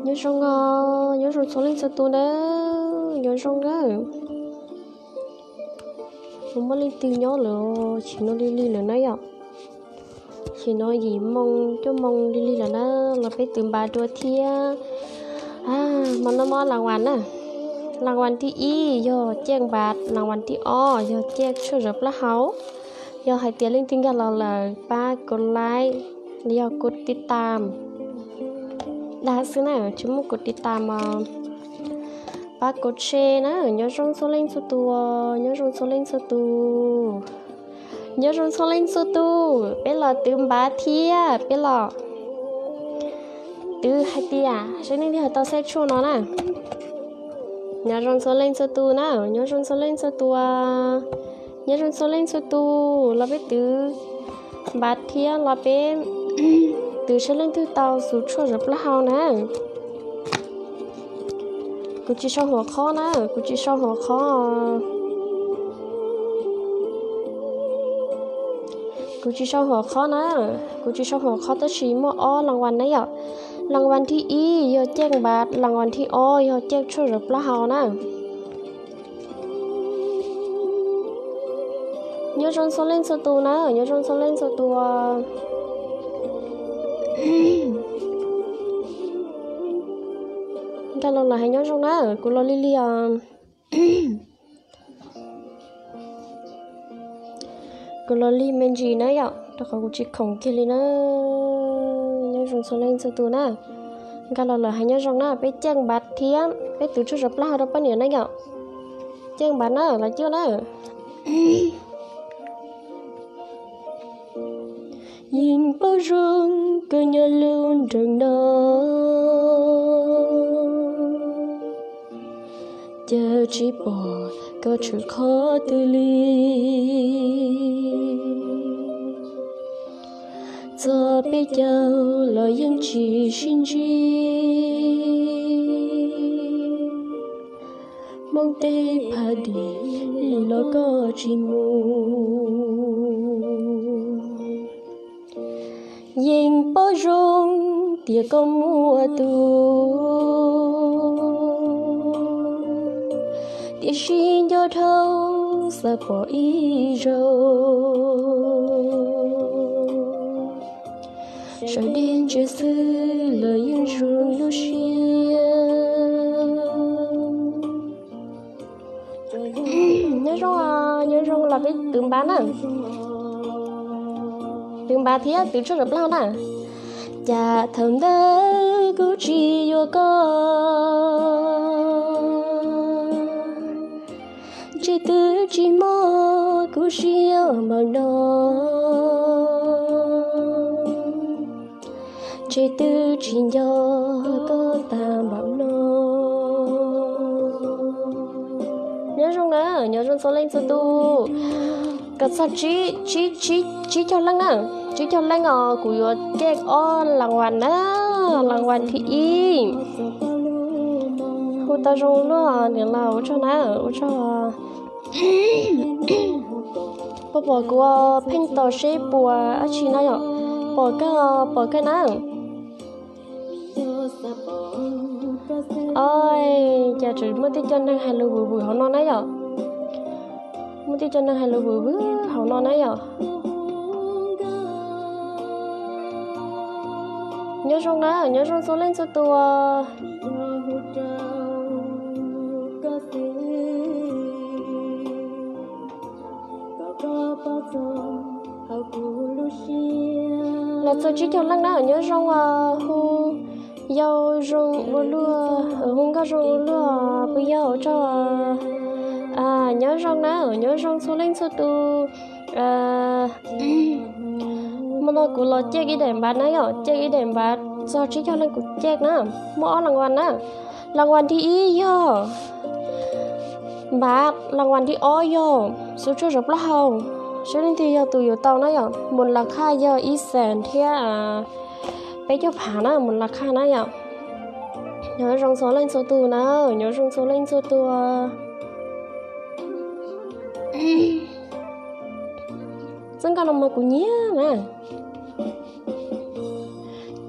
Nyob zoo, nyob zoo txhua leej txhua tus na, nyob zoo na. Puas muaj leej twg nyob lawm, chim no li li lawm na yom? Chim no yim moo cuaj moo li li lawm na, los peb twv npav dua thiab. Hmo no muaj las vas na, las vas thib ib yog caij npav, las vas thib ob yog caij tshuaj zawv plaub hau. Yog hais tias leej twg nkag los lawm pab kov like, yog kov tiv tam dag xwb na, tsis muaj kov tiv tam os. Pab kov share na, nyob zoo txhua leej txhua tus, nyob zoo txhua leej txhua tus. Nyob zoo txhua leej txhua tus, peb los twv npav thiab, peb los twv hais tias saib leej twg tau xaj tshuaj no na. Nyob zoo txhua leej txhua tus na, nyob zoo txhua leej txhua tus. Nyob zoo txhua leej txhua tus, los peb twv npav thiab, los peb twv saib leej twg tau xu tshuaj zawv plaub hau na. Kuv tsis sau huam qhob na, kuv tsis sau huam qhob. Kuv tsis sau huam qhob na, kuv tsis sau huam qhob tab sis muaj ob las vas na yom. Las vas thib ib yog caij npav, las vas thib ob yog caij tshuaj zawv plaub hau na. Nyob zoo txhua leej txhua tus na, nyob zoo txhua leej txhua tus. Nkag los lawm hais nyob zoo na, kuv los lig lig os. Kuv los lig me ntsis na yom, rau qhov kuv tsis khoom kiag li na. Nyob zoo txhua leej txhua tus na. Nkag los lawm hais nyob zoo na, peb caij npav thiab peb twv tshuaj zawv plaub hau rau poj niam na yom. Caij npav na, los cuaj na. Yeej paub zoo koj nyob lub nroog no, cas tsis pom koj tshwm qhov twg li. Txog peb caug los yeej tsis sib ntsib, Hmoob teb phaj dim li los koj tsis mus. Yeej paub zoo tias koj muaj tus, tiam sis nco dhau xav pom ib zaug. Sawv deb ntsia xwb los yeej zoo lub siab. Nyob zoo, nyob zoo los peb twv npav na. Twv npav thiab twv tshuaj zawv plaub hau na. Cas thaum ntawd kuv tsis yuav koj, ntshe twb tsis mob kuv siab npaum no. Ntshe twb tsis nco koj tag npaum no. Nyob zoo na, nyob zoo txhua leej txhua tus. Kom txog tsib, tsib, tsib caug leej na. Tsib caug leej os kuv yuav caij ob las vas na. Las vas thib ib. Hu tau zoo luaj niam laus, ua tsaug na, ua tsaug. Puas pom kuv pheej tos seb puas dab tsi na yom. Pom kawg, pom kawg na. Oj, cas tseem muaj tej co neeg hais lus vwm vwm hauv no na yom. Muaj tej co neeg hais lus vwm vwm hauv no na yom. Nyob zoo na, nyob zoo txhua leej txhua tus. Los txog tsib caug leej na, nyob zoo, hu yau zoo ua luaj, hu nkauj zoo ua luaj, pw yau tso. Nyob zoo na, nyob zoo txhua leej txhua tus. Hmo no kuv los caij ib daim npav na yom, caij ib daim npav txog tsib caug leej kuv caij na. Muaj ob las vas na. Las vas thib ib yog npav, las vas thib ob yog xu tshuaj zawv plaub hau. Saib leej twg yog tus yuav tau na yom. Mus las khaj yog ib xees thiab peb caug phav na, mus las khaj na yom. Nyob zoo txhua leej txhua tus na, nyob zoo txhua leej txhua tus. Txoj nkauj no mas kuv nyiam na.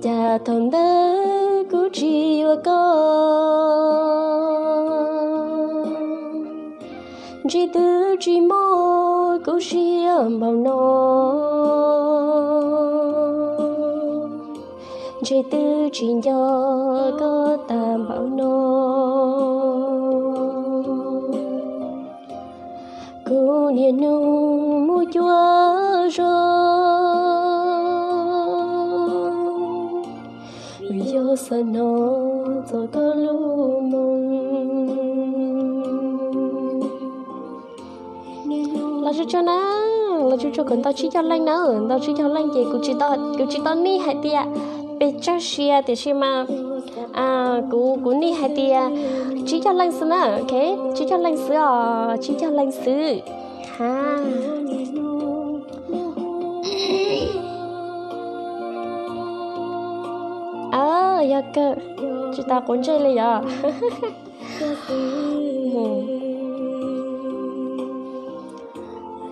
Cas thaum ntawd kuv Tsis yuav koj, ntshe twb tsis muaj kuv siab npaum no, ntshe twb tsis nco koj tag npaum no. Kuv niaj hnub mus cuag zog, vim yog xav hnov txog koj lub moo. Los tsuag tsuag na, los tsuag tsuag kom ntau tsib caug leej na, ntau tsib caug leej ces kuv tsis tau, kuv tsis tau nij hais tias pes tsawg sia tiam sis mas kuv, kuv nij hais tias tsib caug leej xwb na, ok, tsib caug leej xwb os, tsib caug leej xwb. Ha. Yog kawg, tsis tas quav ntsej li yom.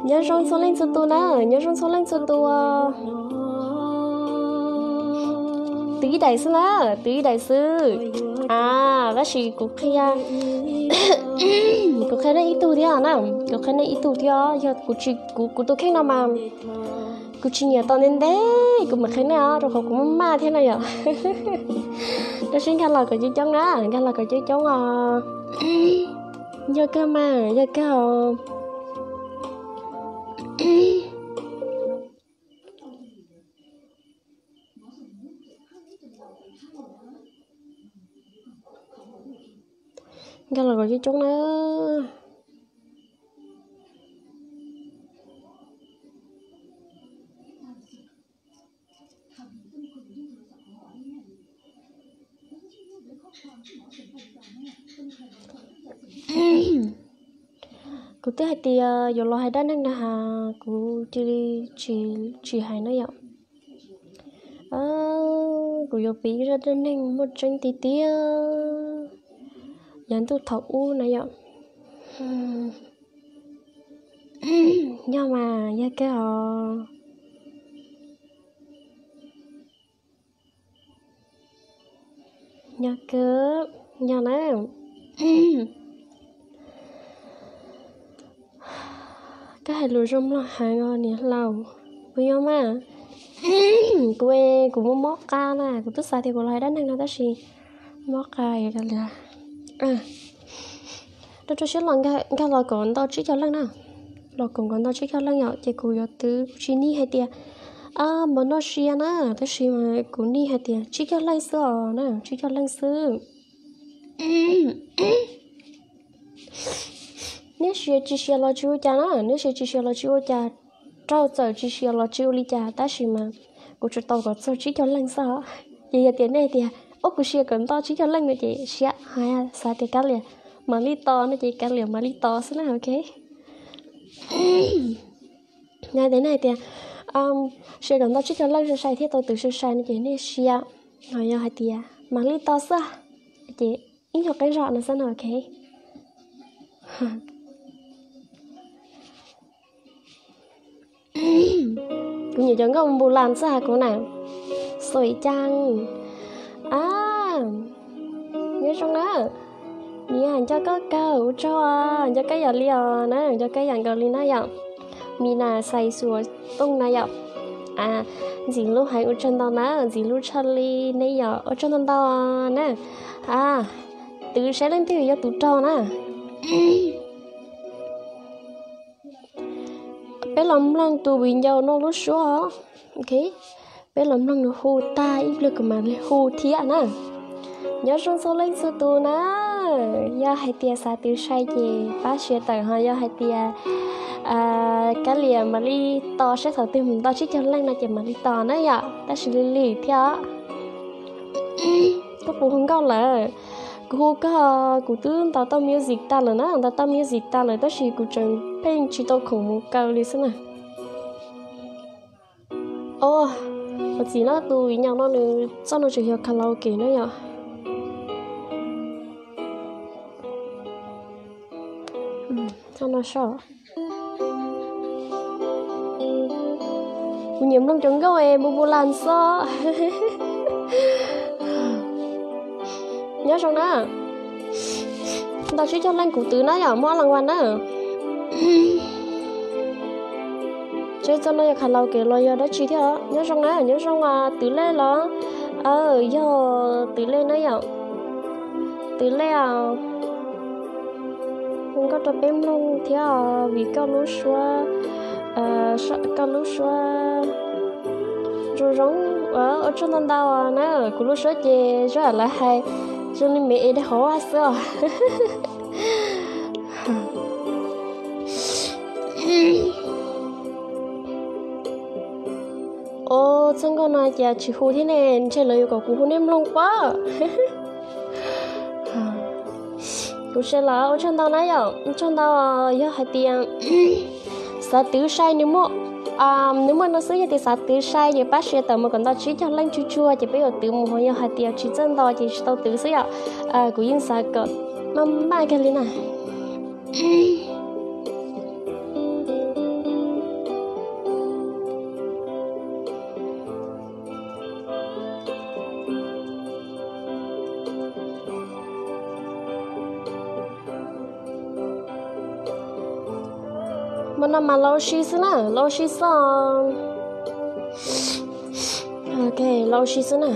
Nyob zoo txhua leej txhua tus na, nyob zoo txhua leej txhua tus. Twv ib daim xwb na, twv ib daim xwb. A, tab sis kuv qhia, kuv qhia nej ib tug thiab na, kuv qhia nej ib tug thiab, yog kuv tsis, kuv, kuv tus kheej no mas kuv tsis nyiam tau ntev ntev kuv mam qhia nej os, rau qhov kuv maj maj thiab na yom. Tab sis nkag los kom coob coob na, nkag los kom coob coob os. Yog kawg mas, yog kawg os. Nkag los kom coob coob na. Kuv twb hais tias yuav los hais dab neeg na has kuv cia li tsis, tsis hais na yom. Kuv yuav piav ib zaj dab neeg muaj tseeb tiag tiag yav ntuj thaum ub na yom. Yog mas, yog kawg os. Yog kawg, yog na. Koj hais lus zoo mloog heev os niam hlau. Kuv yog mas, kuv, kuv mob mob qa na, kuv twb xav tias kuv los hais dab neeg no tab sis mob qa li. Rau rau siab los nkag los kom ntau tsib caug leej na. Los kom kom ntau tsib caug leej yom, ces kuv yuav twv, kuv tsis nij hais tias mos noj sia na, tab sis mas kuv nij hais tias tsib caug leej xwb os na, tsib caug leej xwb. Nej sia tsis sia los tsis ua cas na, nej sia tsis sia los tsis ua cas, raug txawm tsis sia los tsis ua li cas, tab sis mas kuv tsuas tau kom txog tsib caug leej xwb. Ces yog tias nej tias, ub, kuv sia kom ntau tsib caug leej no ces siab, xav tias Kab Liam mam li tos no ces Kab Liam mam li tos xwb na, ok. Yog tias nej hais tias sia kom ntau tsib caug leej sai sai thiaj tau twv sai sai no ces nej sia, ho yog hais tias mam li tos xwb ces ib nyuag qeeb zog no xwb no, ok. Kuv nyiam cov nkauj npu las xwb has kuv na. Xui caag. A, nyob zoo na. Niam, nco koj kawg, ua tsaug, nco koj yam li os na, nco koj yam nkaus li na yom. Mis nas xais xuas tooj na yom. Ntxim hlub heev, ua tsaug ntau na, ntxim hlub tshaj li nej yom, ua tsaug ntau ntau na. Twv saib leej twg yog tus raug na. Peb los mloog tus viv ncaus no lub suab. Ok, peb los mloog nws hu tag ib pliag kuv mam li hu thiab na. Nyob zoo txhua leej txhua tus na. Yog hais tias xav twv sai ces pab share tawm, ho yog hais tias Kab Liam mam li tos saib thaum twg mus ntau tsib caug leej no ces mam li tos na yom, tab sis lig lig thiab. Koj puas hu nkauj lawm? Kuv hu koj, kuv twb ntaus tau music tag lawm na, ntaus tau music tag lawm tab sis kuv tseem pheej tsis tau khoom mus kaw li xwb na. Os, tus txiv no, tus viv ncaus no nws txoj no tseem yog karaoke na yom. Txoj no soj. Kuv nyiam mloog cov nkauj es npu npu las xwb. Nyob zoo na. Ntau tsib caug leej kuv twv na yom, muaj ob las vas na. Tsev txoj no yog kha laus kev los yog dab tsi thiab? Nyob zoo na, nyob zoo, twv lej los? Yog twv lej na yom. Twv lej os. Hu nkauj rau peb mloog thiab os, vim koj lub suab, koj lub suab zoo zoo. Ua tsaug ntau ntau na, kuv lub suab ces zoo lawv hais, zoo li me es dej hauv vaj xwb os. Os, txoj nkauj no ces tsis hu thiab ne, ntshe lawv yuav kom kuv hu nej mloog pob. Kuv tsev los ua tsaug ntau na yom, ua tsaug ntau. Yog hais tias xav twv sai nws muaj, nws muaj no xwb, yog tias xav twv sai ces pab share tawm mus kom ntau tsib caug leej tsuag tsuag ces peb yuav twv mus, ho yog hais tias tsis txawj ntau ces tsis tau twv xwb yom. Kuv yeej xav kom maj maj kiag li na. Hmo no mas los ua si xwb na, los ua si xwb. Ok, los ua si xwb na.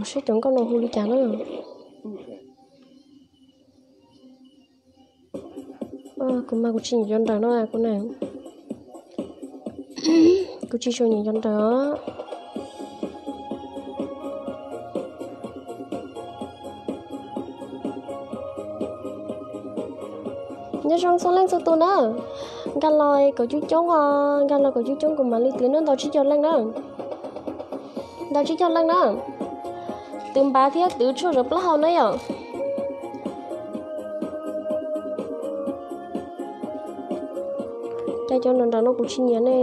Saib cov nkauj no hu li cas na. Kuv mas kuv tsis nyiam cov nrawm no kuv na. Kuv tsis tshua nyiam cov nrawm. Nyob zoo txhua leej txhua tus na. Nkag los kom coob coob os, nkag los kom coob coob kuv mam li twv na, ntau tsib caug leej na. Ntau tsib caug leej na. Twv npav thiab twv tshuaj zov plaub hau na yom. Cas cov nrawm nrawm no kuv tsis nyiam ne.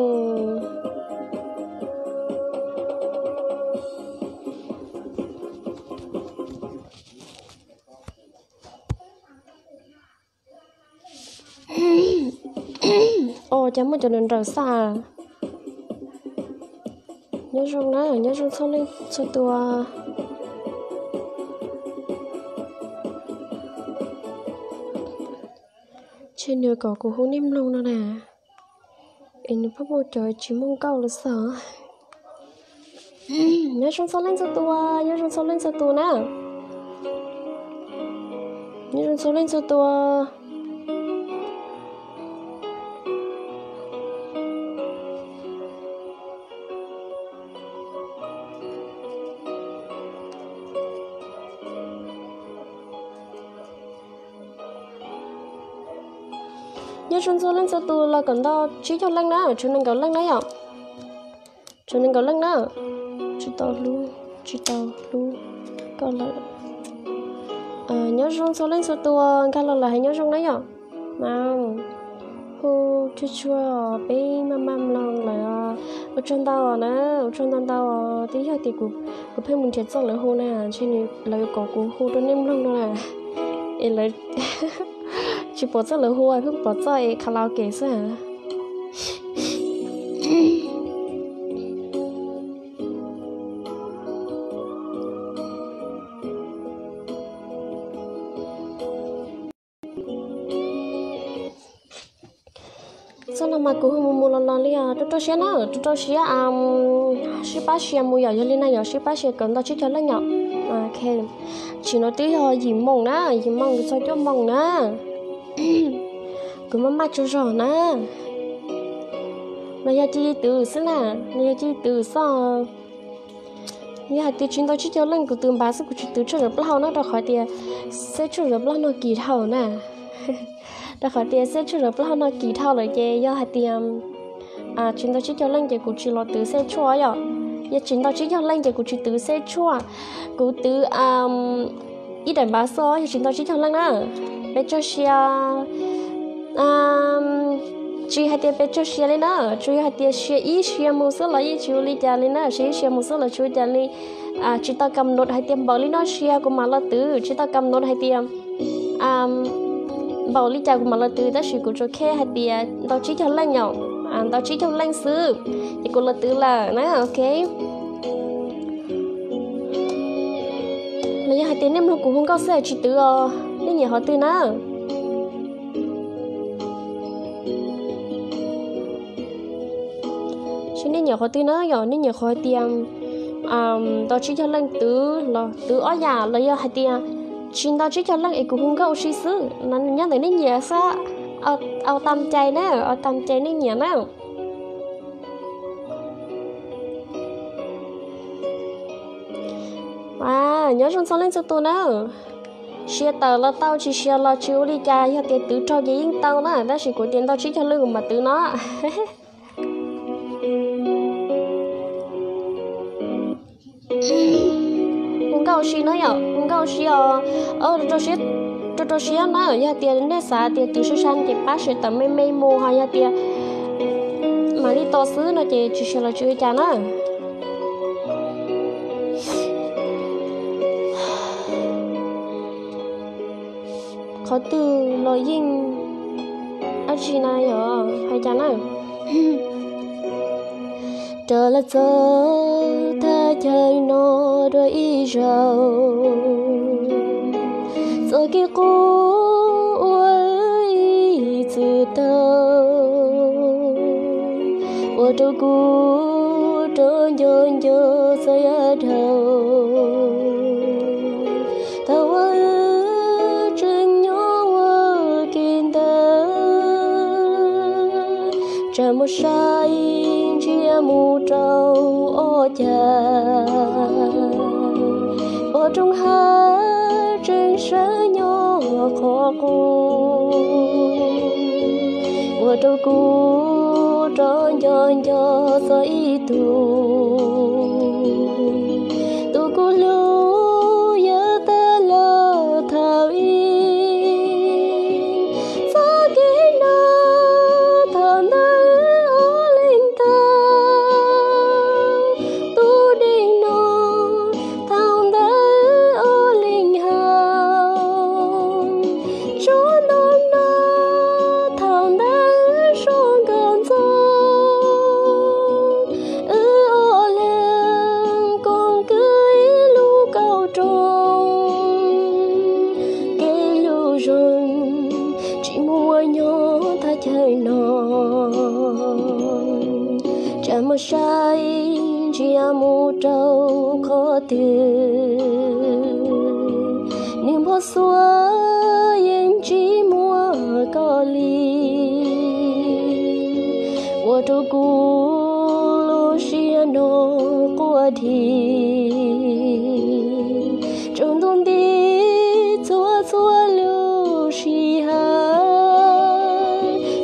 Os, cas muaj cov nrawm nrawm xwb. Nyob zoo na, nyob zoo txhua leej txhua tus. Ntshe nws kom kuv hu nej mloog no na, es nws pheej muaj cov tsis muaj nkauj lawm xwb. Nyob zoo txhua leej txhua tus, nyob zoo txhua leej txhua tus na. Nyob zoo txhua leej txhua tus. Nyob zoo txhua leej txhua tus los kom ntau tsib caug leej na, tshuav nees nkaum leej na yom. Tshuav nees nkaum leej na. Tsis tau hlub, tsis tau hlub koj lawm. Nyob zoo txhua leej txhua tus, nkag los lawm hais nyob zoo na yom. Mas hu tsuag tsuag peb maj maj mloog lawm. Ua tsaug ntau na, ua tsaug ntau ntau. Twb yog tias kuv pheej mus nrhiav txoj lawv hu na, ntshe lawv yuav kom kuv hu rau nej mloog no na. Es lawv tsis pom txoj lawv hu, pheej pom txoj es kha laus kev xwb. Txoj no mas kuv hu mus mus los los li os, rau rau siab na, rau rau siab, sib pab share mus yom, yog li na yom, sib pab share kom ntau tsib caug leej yom. Tsim no twb yog yim moos na, yim moos txog cuaj moos na. Kuv maj maj tsaug zog na. Los yog cia li twv xwb na, los yog cia li twv xwb. Yog hais tias tsis ntau tsib caug leej kuv twv npav xwb, kuv tsis twv tshuaj zov plaub hau na, rau qhov tias xeb tshuaj zov plaub hau no kim dhau na. Rau qhov tias xeb tshuaj zov plaub hau no kim dhau lawm ces yog hais tias tsis ntau tsib caug leej ces kuv tsis los twv xeb tshuaj yom. Yog tsis ntau tsib caug leej ces kuv tsis twv xeb tshuaj, kuv twv ib daim npav xwb, yog tsis ntau tsib caug leej na. Peb tso sia, tsis hais tias peb tso sia li na, tsuas yog hais tias sia ib sia mus xwb los yeej tsis ua li cas li na, sia ib sia mus xwb los tsis ua cas li. Tsis tau kam nod hais tias npaum li no sia kuv mam los twv, tsis tau kam nod hais tias npaum li cas kuv mam los twv, tab sis kuv tsuas khe hais tias ntau tsib caug leej yom. ntau tsib caug leej xwb, ces kuv los twv lawm na, ok. Los yog hais tias nej mloog kuv hu nkauj xwb es tsis twv os, nej nyiam qhov twg na? Seb nej nyiam qhov twg na, yog nej nyiam qhov hais tias ntau tsib caug leej twv los twv ob yam, los yog hais tias tsis ntau tsib caug leej es kuv hu nkauj ua si xwb no, nyob ntawm nej nyiam xwb. Au tam cai na, au tam cai nej nyiam na. Nyob zoo txhua leej txhua tus na. Share tawm los tau, tsis share los tsis ua li cas, yog tias twv raug ces yeej tau na, tab sis kuv tias ntau tsib caug leej kuv mam twv no. Hu nkauj ua si na yom, hu nkauj ua si os. Rau rau siab na, yog tias nej xav tias twv sai sai ces pab share tawm me me mus, ho yog tias mam li tos xwb no ces tsis share los tsis ua cas na. Qhov twg los yeej dab tsi na yog hais cas na. Rov los txog thaj chaw no dua ib zaug, txoj kev qub uas ib txwm tau ua rau kuv rov nco nco txog yav dhau. Thaum uas wb tseem nyob ua ke ntawd, tsam muaj saib ntsia mus rau ob cag, pom roob hav tseem sawv nyob qhov qub, ua rau kuv rov nco nco txog ib tug, tus kuv hlub yav tag los thaum ub. Txoj kev no thaum ntawd ob leeg tau, tus dej no thaum ntawd ob leeg haus, tsob ntoo no thaum ntawd so nkauj ntxoog, wb ob leeg koom kwv ib lub kauj rooj, kev hlub zoo tsis muaj nyob thaj chaw no. Tsam muaj saib ntsia mus rau qhov twg, nws npog xuav yeej tsis muaj koj li, ua rau kuv lub siab no quaj dhi, tsaus ntuj nti txhua txhua lub sij hawm.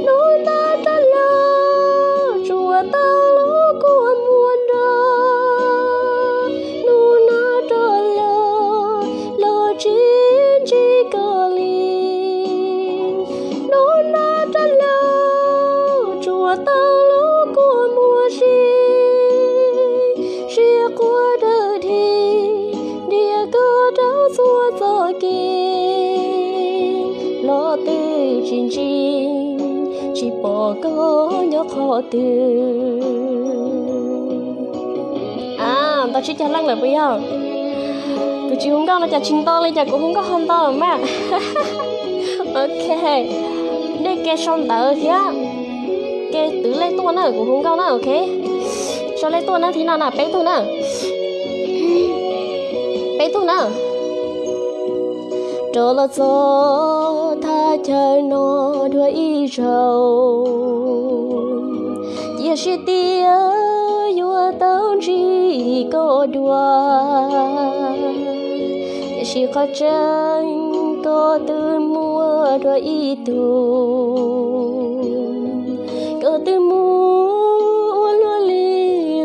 Hnub no rov los tsuas tau lub kua muag nrog, hnub no rov los los tsis ntsib koj li. Hnub no rov los tsuas tau lub kua muag si, siab quaj dawb dhi, ntiab koj rau txhua txoj kev, los twb tsis ntsib, tsis pom koj nyob qhov twg. Ntau tsib caug leej lawm puas yog? Kuv tsis hu nkauj no cas tsis nto li, cas kuv hu nkauj ho nto mas. Ok, nej ke sau ntawv thiab ke twv lej tuaj na, kuv hu nkauj na, ok. Sau lej tuaj na, thib no na, peb tug na. Peb tug na. Rov los txog thaj chaw no dua ib zaug, cia siab tias yuav tau ntsib koj dua, tiam sis qhov tseeb koj twb muaj dua ib tug, koj twb mus ua luaj li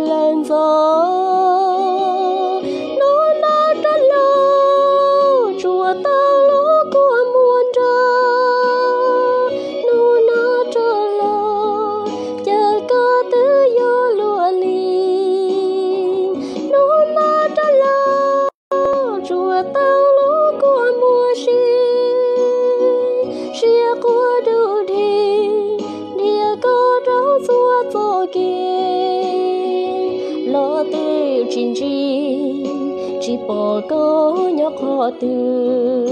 lawm ntxov. Hnub no rov los tsuas tau lub kua muag nrog, hnub no rov los cas koj twb yuav luaj li. Hnub no rov los tsuas tau lub kua muag si, siab quaj dub dhi, kev los twb tsis ntsib, tsis pom koj nyob qhov twg.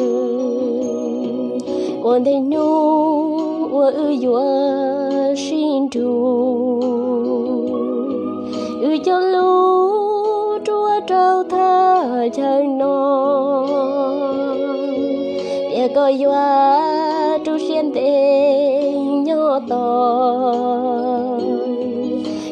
Ua ntej hnub uas wb yuav sib nrug, wb cog lus ruaj rau thaj chaw no, tias koj yuav rau siab ntev nyob tos.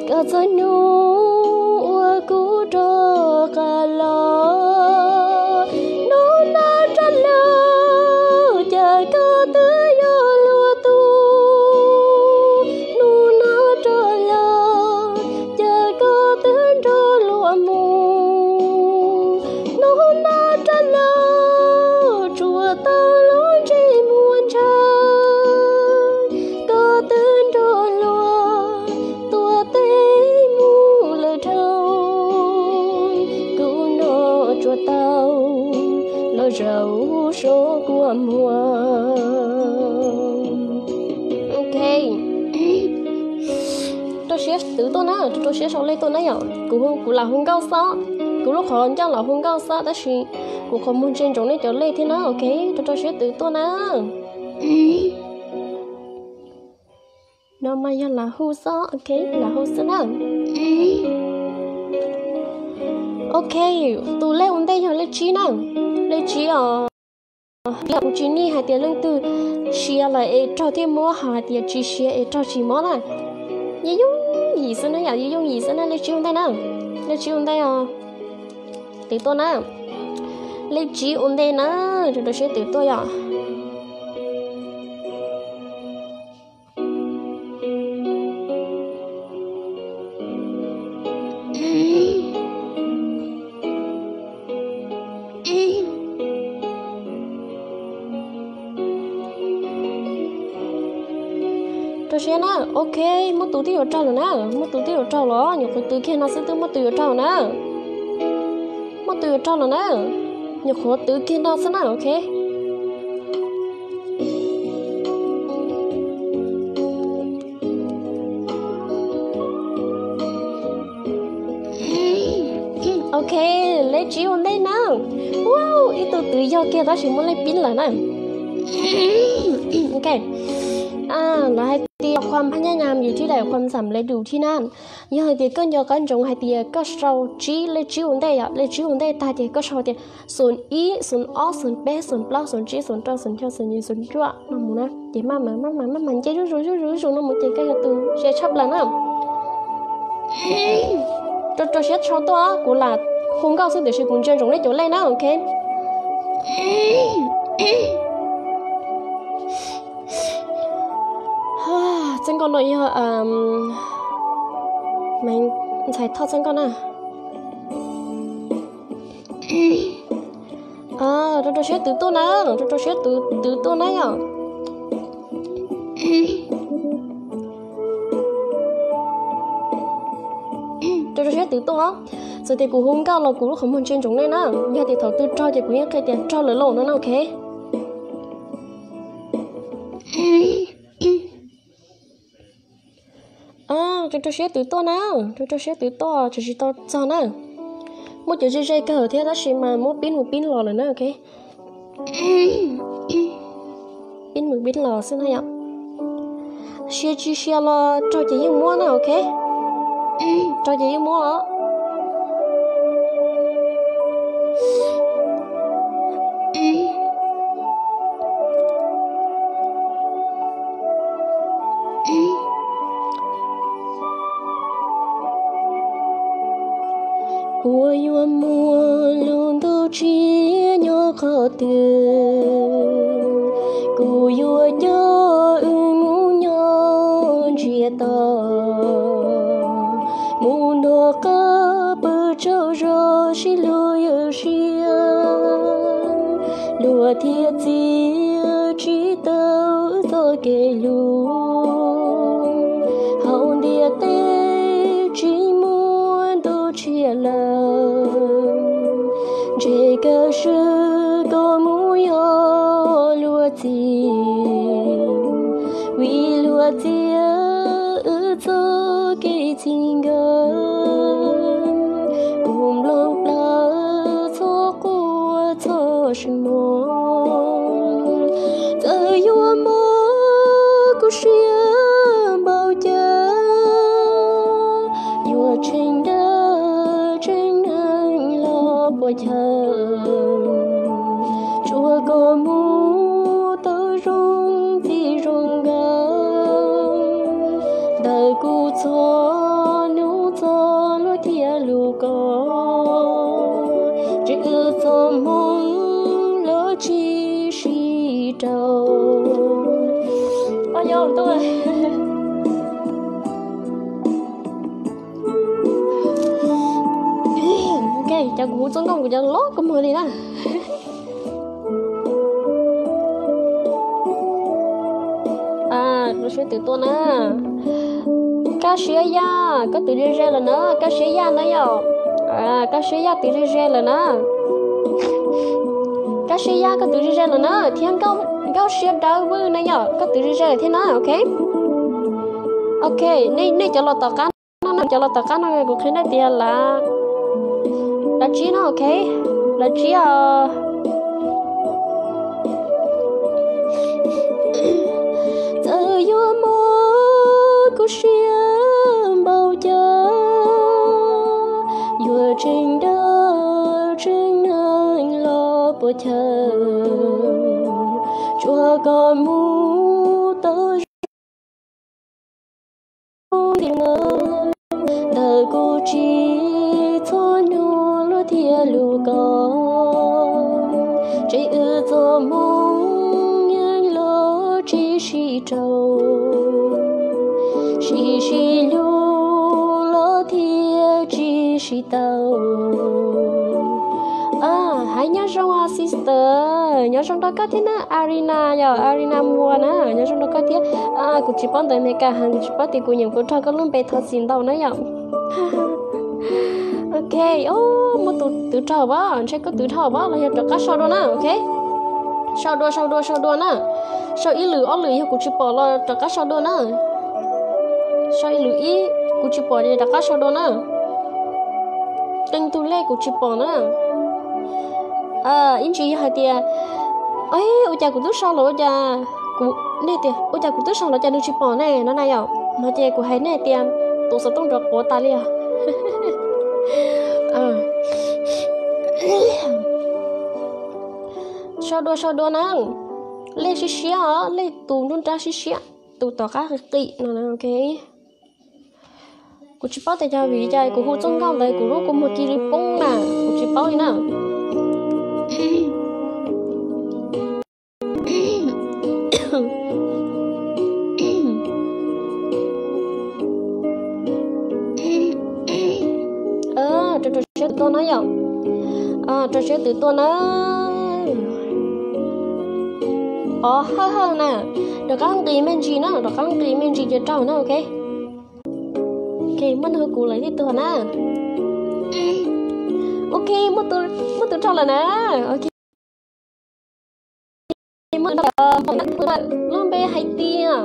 Koj txog hnub uas kuv rov qab los, hnub no rov los, cas koj twb yog luag tug. Hnub no rov los, cas koj twb nrog luag mus. Hnub no rov los, tsuas tau lub ntsej muag ntshav, koj twb nrog luag tuaj teb mus lawm dhau. Kuv no tsuas tau los zaum saum kua muag. Ok, rau siab twv tuaj na, rau siab sau lej tuaj na yom. Kuv, kuv lam hu nkauj xwb, kuv lub qhov ncauj lam hu nkauj xwb tab sis kuv qhov muag ntsia ntsoov nej cov lej thiab na. Ok, rau rau siab twv tuaj na. No mas yog lam hu xwb, ok, lam hu xwb na. Ok, tus lej ua ntej yog lej tsib na, lej tsib os. Kuv tsis nij hais tias leej twg siav lawm es raug thiaj mob, ho hais tias tsis siav es raug tsis mob na. Yeej yooj yim xwb na yom, yeej yooj yim xwb na, lej tsib ua ntej na, lej tsib ua ntej os. Twv tuaj na, lej tsib ua ntej na, rau rau siab twv tuaj yom. Rau siab na, ok, muaj tus twb yuav raug lawm na, muaj tus twb yuav raug los, nyuam qhuav twv kiag no xwb twb muaj tus yuav raug na. Muaj tus yuav raug los na, nyuam qhuav twv kiag no xwb na, ok. Ok, lej tsib ua ntej na. Wow, ib tug twv yog kiag tab sis muaj lej pib lawm na. Ok, lawv hais tias ความพยายามอยู่ที่ใด ความสำเร็จอยู่ที่นั่น. Yog hais tias koj nco qab ntsoov hais tias koj sau tsib, lej tsib ua ntej yom, lej tsib ua ntej tag ces koj sau tias xoom ib, xoom ob, xoom peb, xoom plaub, xoom tsib, xoom rau, xoom xya, xoom yim, xoom cuaj no mus na, ces maj mam maj mam maj mam nce zuj zus zuj zus zuj zus no mus ces koj yog tus siav tshaj plaws na. Rau rau siab sau tuaj, kuv lam hu nkauj xwb tiam sis kuv ntsia ntsoov nej cov lej na, ok. Txoj nkauj no yog Maiv Ntxhais Thoj txoj nkauj na. Rau rau siab twv tuaj na, rau rau siab twv tuaj na yom. Rau rau siab twv tuaj. Txawm tias kuv hu nkauj los kuv lub qhov muag ntsia ntsoov nej na, yog tias thaum twg raug ces kuv yeej qhia tias raug lawm lauj no na, ok. Rau rau siab twv tuaj na, rau rau siab twv tuaj, tseem tsis tau txog na. Muaj cov ze ze kawg thiab tab sis mas muab pib mus pib los lawm na, ok. Pib mus pib los xwb na yom. Siav tsis siav los raug ces yeej muab na, ok. Raug ces yeej muab os. Puas yuav muaj lub ntuj tsiab nyob qhov twg, kuv yuav coj wb mus nyob ntsiag to, mus nrog qab pw tsaug zog sib luag ywj siab, luag thiaj txiav tsis tau wb txoj kev hlub. Hauv ntiaj teb tsis muaj ntuj tshiab lawm, ntshe kawg swb koj mus yog luag txiv, vim luag txiav wb txoj kev txij nkawm, kuv nplooj plaws txhua qhua txhua sij hmo. Txawm yuav mob kuv siab npaum cas, yuav tseem dawb tseem neeg los puas chaw, tsuas kom mus tau zoo txij zoo nkawm ntawm kuv txhua hnub txhua hnub thiab lus ko, tsis wb txoj hmoo los tsis sib raug. Cov kuv hu txoj nkauj kuv cov lob kua muag li na. Lub sib twm tuaj na. Kaj siab Yaj, koj twv ze ze lawm na, Kaj siab Yaj na yom. Kaj siab Yaj twv ze ze lawm na. Kaj siab Yaj koj twv ze ze lawm na, thiab Nkauj Siab Dawb Vwj na yom, koj twv ze ze lawm thiab na, ok. Ok, nej cov los tom qab no, cov los tom qab no kuv qhia nej tias lawv tsib no, ok. Lawv tsib os. Txawm yuav mob kuv siab npaum cas, yuav tseem dawb tseem neeg los puas chaw, tsuas kom mus tau zoo txij zoo nkawm ntawm kuv txhua hnub thiab lus ko, tseem wb txoj hmoo yeej los tsis sib raug, sib sib hlub los thiaj tsis sib tau. Hais nyob zoo os sister, nyob zoo rau koj thiab na, Arina yom, Arina Mua na, nyob zoo rau koj thiab. Kuv tsis paub ntawv Amelikas heev, kuv tsis paub tias kuv nyeem puas raug koj lub npe, thov txim ntau na yom. Ok, muaj tus twv raug pab, ntshe koj twv raug pab los yog rov qab sau dua na, ok. Sau dua, sau dua, sau dua na. Sau ib lwm ob lwm, yog kuv tsis pom los rov qab sau dua na. Sau ib lwm ib, kuv tsis pom ces rov qab sau dua na. Qee tus lej kuv tsis pom na. Ib ntsis yog hais tias, ua cas kuv twb sau los ua cas, nej tias ua cas kuv twb sau los cas nws tsis pom ne no na yom, no ces kuv hais nej tias tus xov tooj nrov quav tas li os. Sau dua, sau dua na. Lej siab siab os, lej tus nruab nrab siab siab, tus tom qab qis qis no na, ok. Kuv tsis paub tias yog vim li cas kuv hu txoj nkauj ntawd kuv lub kua muag cia li poob na, kuv tsis paub li na. Rau siab twv tuaj na yom. Rau siab twv tuaj na. Pov hawj hawj na. Rov qab nqis me ntsis na, rov qab nqis me ntsis ces raug na, ok. Ok, muaj neeg hu kuv lawm ib tug na. Ok, muaj tus raug lawm na. Ok, lub npe hais tias,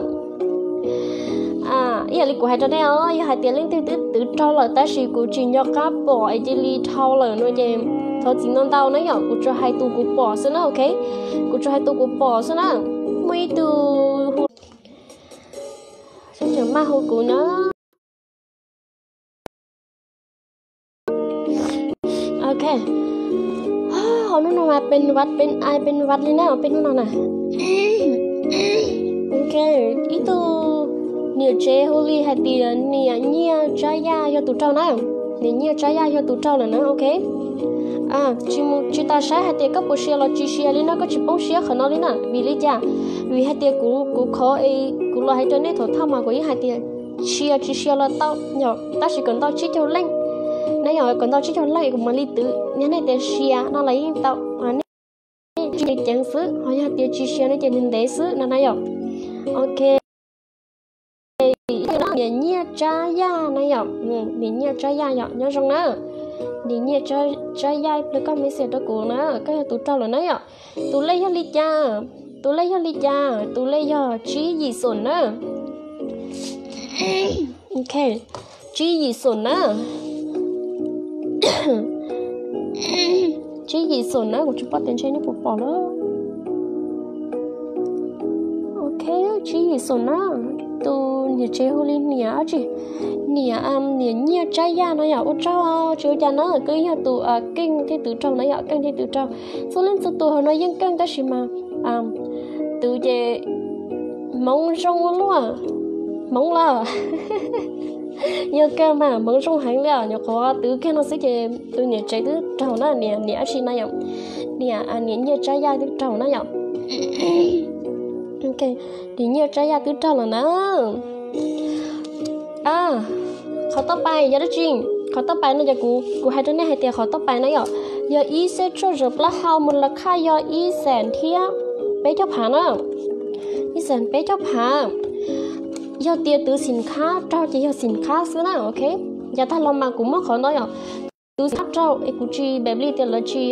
ib yam li kuv hais rau nej os, yog hais tias leej twg twb twv raug lawm tab sis kuv tsis nco qab pom es cia li dhau lawm no ces thov txim ntau ntau na yom, kuv tsuas hais tus kuv pom xwb na, ok. Kuv tsuas hais tus kuv pom xwb na. Muaj ib tug hu, maj hu kuv na. Ok. Ho hnub no mas pes vav pes ai pes vav li na, peb hnub no na. Ok, ib tug niam tsev hu li hais tias niam Nyiaj Tsab Yaj yog tus raug na. Niam Nyiaj Tsab Yaj yog tus raug lawm na, ok. Tsis mus tsis tas saib hais tias koj puas sia los tsis sia li no, koj tsis poob siab qhov no li na. Vim li cas? Vim hais tias kuv, kuv khov es kuv los hais rau nej thaum thawj mas kuv yeej hais tias sia tsis sia los tau yom, tab sis kom ntau tsib caug leej na yom, kom ntau tsib caug leej kuv mam li twv. Yog nej tias sia no los yeej tau, nej tsis ceev xwb, ho yog tias tsis sia no ces nws ntev xwb no na yom. Ok, niam Nyiaj Tsab Yaj na yom, niam Nyiaj Tsab Yaj yom, nyob zoo na. Niam Nyiaj Tsab Yaj, pliag koj message rau kuv na, koj yog tus raug lawm na yom. Tus lej yog li cas? Tus lej yog li cas? Tus lej yog tsib yim xoom na. Ok, Tsib yim xoom na. Tsib yim xoom na, kuv tsis paub tias ntshe nej puas pom lawm. Ok, tsib yim xoom na. Tus niam tsev hu li niam dab tsi, niam, niam Nyiaj Tsab Yaj no yom. Ua tsaug, tsis ua cas na, koj yog tus keej thiab twv raug na yom, keej thiab twv raug. Txhua leej txhua tus hauv no yeej keej tab sis mas twv ces hmoov zoo ua luaj, hmoov lawm. Yog kawg mas hmoov zoo heev li os, nyuam qhuav twv kiag no xwb ces tus niam tsev twb raug na, niam, niam dab tsi na yom, niam, niam Nyiaj Tsab Yaj twb raug na yom. Niam Nyiaj Tsab Yaj twb raug lawm na. Qhov tauj pais yog dab tsi? Qhov tauj pais no yog kuv, kuv hais rau nej hais tias qhov tauj pais na yom, yog ib xeeb tshuaj zawm plaub hau, mus lawv qhaj yog ib xees thiab peb caug phav na. Ib xees peb caug phav. Yog tias twv xim khab raug ces yog xim khab xwb na, ok. Yav tag los mas kuv muab qhov ntawd yom, twv xim khab raug es kuv tsis npam li tias lawv tsis,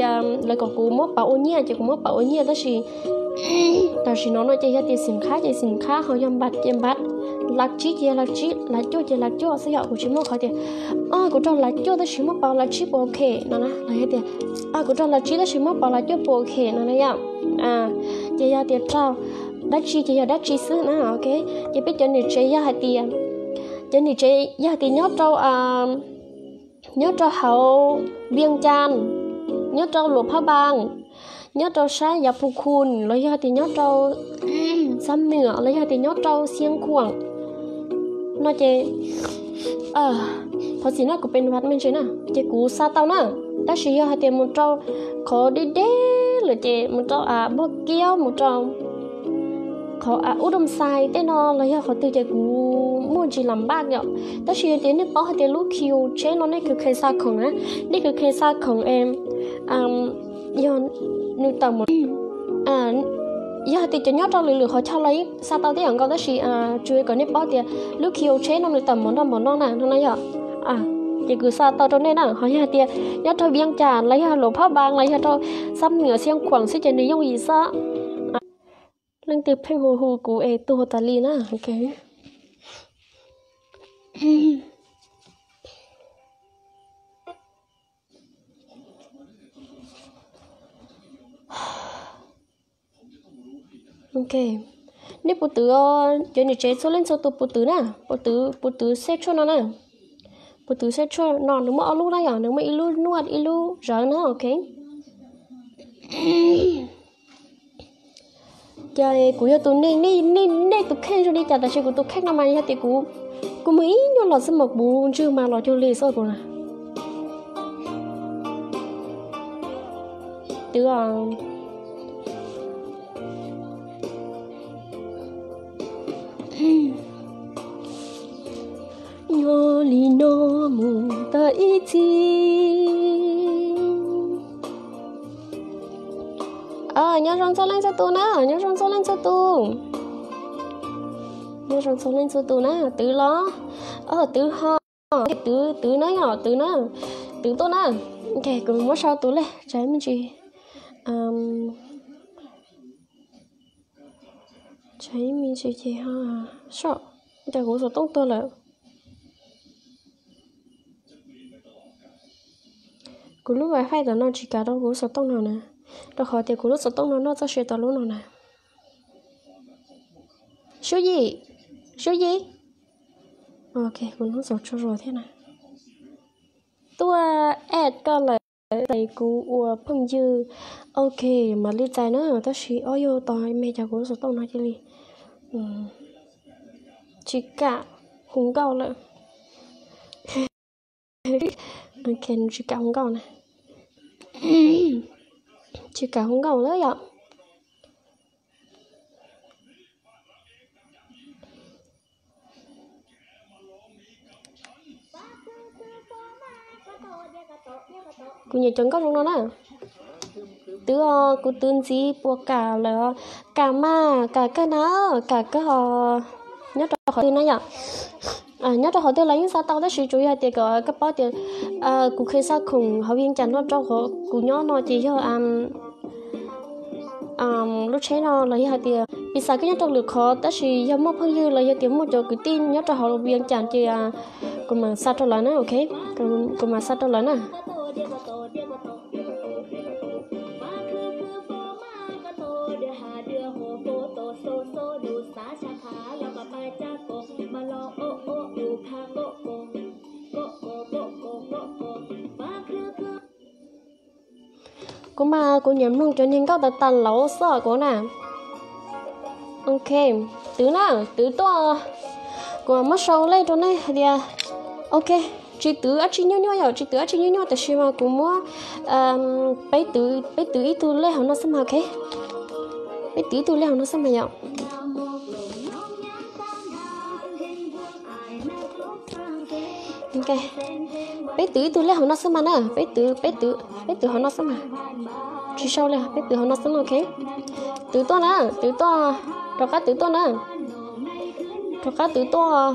lawv kom kuv muab pauv ua nyiaj ces kuv muab pauv ua nyiaj tab sis tam sim no no ces yog tias xim khab ces xim khab, ho yog npam ces npam, lav tsib ces yog lav tsib, lav cuaj ces lav cuaj xwb yom. Kuv tsis muaj qhov tias, o, kuv raug lav cuaj tab sis muab pauv lav tsib puas ok no na, los yog tias, o, kuv raug lav tsib tab sis muab pauv lav cuaj puas ok no na yom. Ces yog tias raug dab tsi ces yog dab tsi xwb na, ok. Ces peb cov niam tsev yog hais tias, cov niam tsev yog hais tias nyob rau, nyob rau hauv Vias Cas, nyob rau Luam Phab Npas, nyob rau sab Yav Phu Khu los yog tias nyob rau Xam Nuam los yog tias nyob rau Xiav Khuam no ces, thov txim no kuv pes npas me ntsis na, ces kuv xa tau na. Tab sis yog hais tias mus rau qhov deb deb lawm ces mus rau Npog Kiab, mus rau qhov Ub Doo Xais tej no los yog qhov twg ces kuv muaj ntsis lam npaj yom. Tab sis yog tias nej paub hais tias lub Q tsheb no nej kheev kheev xa khoom na, nej kheev kheev xa khoom es yog nws tawm mus, yog hais tias cov nyob rau lwm lwm qhov chaw los yeej xa tau tej yam nkaus tab sis tsuas kom nej paub tias lub Q tsheb no nws tawm mus nroj npaum no na, no na yom. Ces kuv xa tau rau nej na, ho yog hais tias nyob rau Vias Cas los yog Luam Phab Npas los yog rau Xam Nuam Xiav Khuam xwb ces nws yooj yim xwb. Leej twg pheej hu hu kuv es tuag tas li na. Ok, nej puas twv, cov niam tsev txhua leej txhua tus puas twv na, puas twv, puas twv xeb tshuaj no na. Puas twv xeb tshuaj no, nws muaj ob lub na yom, nws muaj ib lub nuaj ib lub zawv na, ok. Ces kuv yog tus, nej, nej, nej tus kheej zoo li cas tab sis kuv tus kheej no mas yog tias kuv, kuv mus ib nyuag los xwb mas kuv ntswg mas los cuag li xwb kuv na. Twb nyob li no mus tau ib txhis. Nyob zoo txhua leej txhua tus na, nyob zoo txhua leej txhua tus. Nyob zoo txhua leej txhua tus na, twv los, twv ho, twv, twv na yom, twv na, twv tuaj na. Ok, kuv muab sau tus lej tsam me ntsis, tsam me ntsis ces ho soj, cas kuv xov tooj tuag lawm. Kuv lub wifi tam no tsis kam rau kuv lub xov tooj no na, rau qhov tias kuv lub xov tooj no noj txoj sia tau lub no na. Sub Yim, Sub Yim. Ok, kuv hnub xov tso zos thiab na. Tuaj add koj lawm, txais kuv ua phooj ywg. Ok, mam li txais na, tab sis ob yog tos me cas kuv lub xov tooj no cia li tsis kam hu nkauj lawm. Ok, nws tsis kam hu nkauj na. Tsis kam hu nkauj lawm yom. Kuv nyiam cov nkauj zoo no na. Twv, kuv twv ntxiv puas kam lawm? Kam mas, kam kawg na, kam kawg os. Nyob rau qhov twg na yom? Nyob rau qhov twg los yeej xa tau tab sis tsuas yog tias kom koj paub tias kuv kheev xa khoom hauv Vias Cas no rau qhov kuv nyob no ces yog lub tsheb no los yog hais tias piv xam koj nyob rau lwm qhov tab sis yog muaj phooj ywg los yog tias muaj cov kwv tij nyob rau hauv Vias Cas ces Kuv mam xa rau lawv na, ok. Kuv mam xa rau lawv na. Kuv mas kuv nyiam mloog cov niag nkauj tas tas laus xwb kuv na. Ok, twv na, twv tuaj. Kuv muab sau lej rau nej hais tias, ok, tsis twv dab tsi nyuaj nyuaj yom, tsis twv dab tsi nyuaj nyuaj, tab sis mas kuv muab peb twv, peb twv ib tug lej hauv no xwb mas, ok. Peb twv ib tug lej hauv no xwb mas yom. Ok, peb twv ib tug lej hauv no xwb mas na, peb twv, peb twv, peb twv hauv no xwb mas. Tsis sau li, peb twv hauv no xwb, ok. Twv tuaj na, twv tuaj, rov qab twv tuaj na. Rov qab twv tuaj.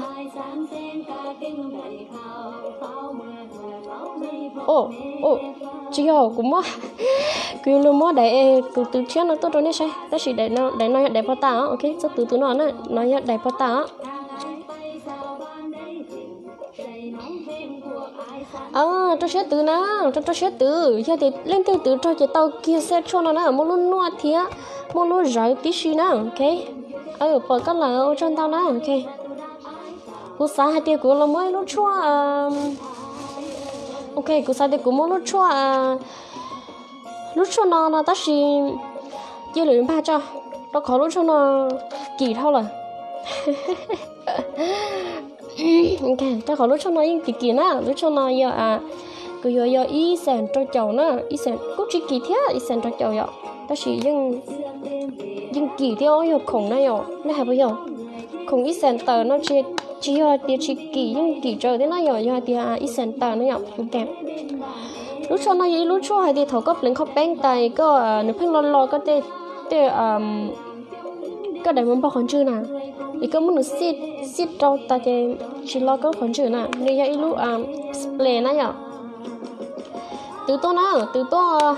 Tsis yog, kuv muab, kuv yuav luag muab daim, kuv twv tshiab no tuaj rau nej saib, tab sis daim no yog daim pog tas os, ok, txhob twv tus no na, no yog daim pog tas os. Rau siab twv na, rau, rau siab twv, yog tias leej twg twv raug ces tau kiag xej tshuaj no na, muaj lub nuaj thiab muaj lub zawv tib si na, ok. Pom koj lawm, ua tsaug ntau na, ok. Kuv xav hais tias kuv los muab ib lub tshuaj, ok, kuv xav tias kuv muab lub tshuaj, lub tshuaj no no tab sis cia lwm npag tso, rau qhov lub tshuaj no kim dhau lawm. Rau qhov lub tshuaj no yeej kim kim na, lub tshuaj no yog, kuv yuav yog ib xees rau caum na, ib xees kuj tsis kim thiab, ib xees rau caum yom, tab sis yeej kim thiab, yog khoom na yom, nej hais puas yog? Khoom ib xees tawm no tsis yog hais tias tsis kim, yeej kim tsawv thiab na yom, yog hais tias ib xees tawm na yom. Lub tshuaj no yog ib lub tshuaj hais tias thaum koj pleev qhov peeb tas koj, nws pheej lo lo koj tej, tej, koj daim npog qhov ntswg na, es koj muab nws xiaj rau tas ces tsis lo koj qhov ntswg na. Nws yog ib lub spray na yom. Twv tuaj na, twv tuaj.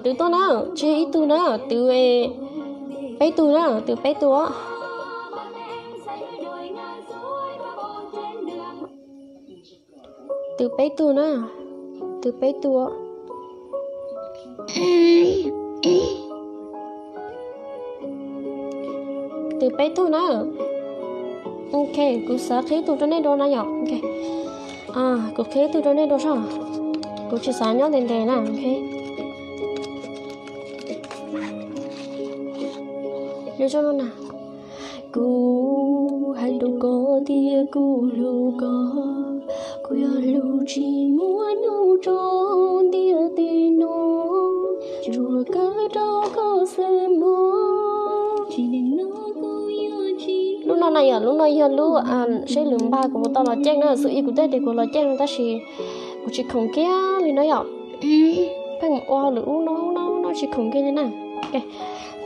Twv tuaj na, tsis yog ib tug na, twv peb tug na, twv peb tug. Twv peb tug na, twv peb tug. Twv peb tug na. Ok, kuv xav qhib tug rau nej dua na yom. Kuv qhib tug rau nej dua soj. Kuv tsis xav nyob ntev ntev na, ok. Nyob zoo na. Kuv hais rau koj tias kuv hlub koj, kuv yog hlub tsis muaj hnub tso ntiaj teb no, tsuas kawm rau koj xwb mog. Lub no na yom, lub no yog lub seb lwm npag kuv tau los ceeb na, xub ib kuv twb tias kuv los ceeb no tab sis kuv tsis khoom kiag li na yom. Pheej mus ua lwm ub no no no tsis khoom kiag li na.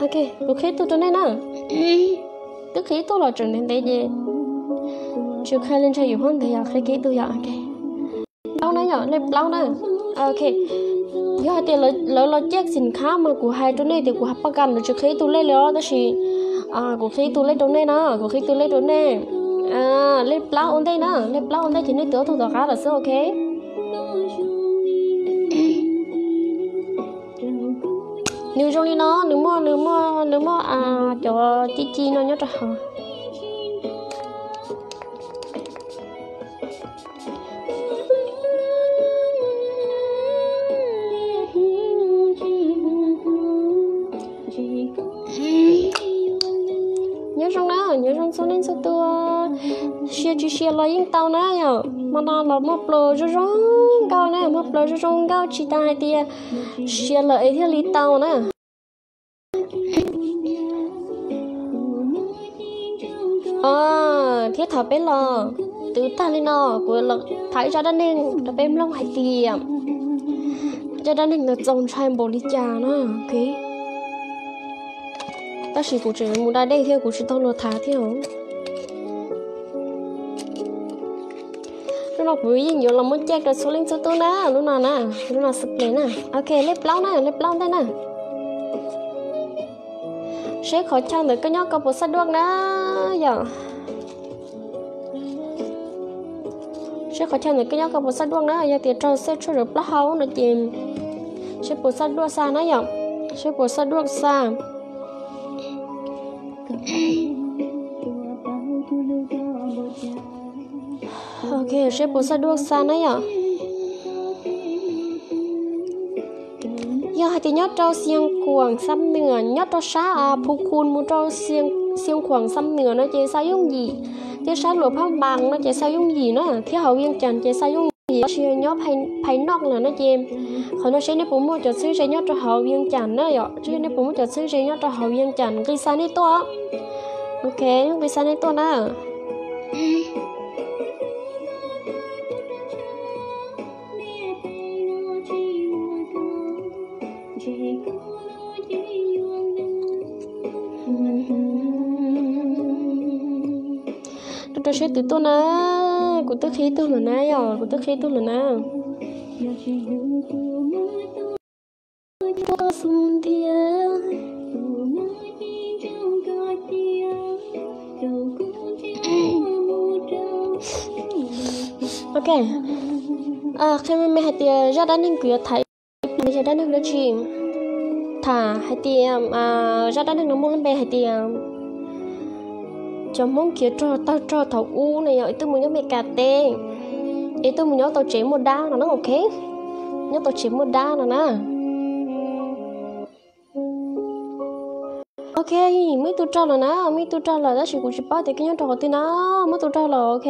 Ok, kuv qhib tug rau nej na. Twb qhib tug los tseem ntev ntev ces tsis qhia li ntshai yus hmoob ntev yom, qhib kiag tug yom. Plaub na yom, lej plaub na. Ok, yog hais tias lawv los ceeb xim khab mas kuv hais rau nej tias kuv hais paj kas lawv tsis qhib tug lej li os, tab sis kuv qhib tug lej rau nej na, kuv qhib tug lej rau nej. Lej plaub ua ntej na, lej plaub ua ntej ces nej twv ob tug tom qab lawm xwb, ok. Nws zoo li no, nws muaj, nws muaj, nws muaj cov ci ci no nyob rau hauv. Nyob zoo na, nyob zoo txhua leej txhua tus. Sia tsis sia los yeej tau na yom. Hmo no los muaj plaub zoo zoo nkauj na, muaj plaub zoo zoo nkauj tsis tas hais tias sia lawm es thiaj li tau na. Thiab thaum peb los twv tag li no, kuv los tham ib zaj dab neeg rau peb mloog hais tias zaj dab neeg ntawd txaus ntshai npaum li cas na. Tab sis kuv tseem mus da dej thiab kuv tsis tau luag tham thiab. Lub no kuv yeej yuav los muab caj rau txhua leej txhua tub na, lub no na, lub no spray na. Ok, lej plaub na, lej plaub ntej na. Seb qhov chaw ntawm koj nyob koj puas xaj duaj na yom. Seb qhov chaw ntawm koj nyob koj puas xaj duaj na, yog tias raug xaj tshuaj zawv plaub hau no ces seb puas xaj duaj xa na yom. Seb puas xaj duaj xa. Ok, seb puas xaj duaj xa na yom. Yog hais tias nyob rau Xiav Khuam Xam Nuas, nyob rau sab Phu Khu mus rau Xiav Khuam Xam Nuas no ces xa yooj yim, thiab sab Luam Phab Npas no ces xa yooj yim na, thiab hauv Vias Cas ces xa yooj yim, tab sis nyob phais noj lawm no ces qhov no seb nej puas muaj cov txheeb ze nyob rau hauv Vias Cas na yom, seb nej puas muaj cov txheeb ze nyob rau hauv Vias Cas nqis xa nej tuaj. Ok, nqis xa nej tuaj na. Rau rau seb twg tuaj na. Kuv twb qhib tug lawm na yom, kuv twb qhib tug lawm na. Ok, qhia me me hais tias zaj dab neeg kuv yuav tham yog dab neeg dab tsi. Tham hais tias zaj dab neeg no muaj lub npe hais tias cov Hmoob khiav rog tawg rog thaum ub na yom, es tuaj mus nyob Meskas teb, es tuaj mus nyob tau tsev muaj dab no na, ok. Nyob tau tsev muaj dab no na. Ok, muaj ib tug raug lawm na, muaj ib tug raug lawm tab sis kuv tsis paub tias koj nyob rau qhov twg na. Muaj tus raug lawm, ok.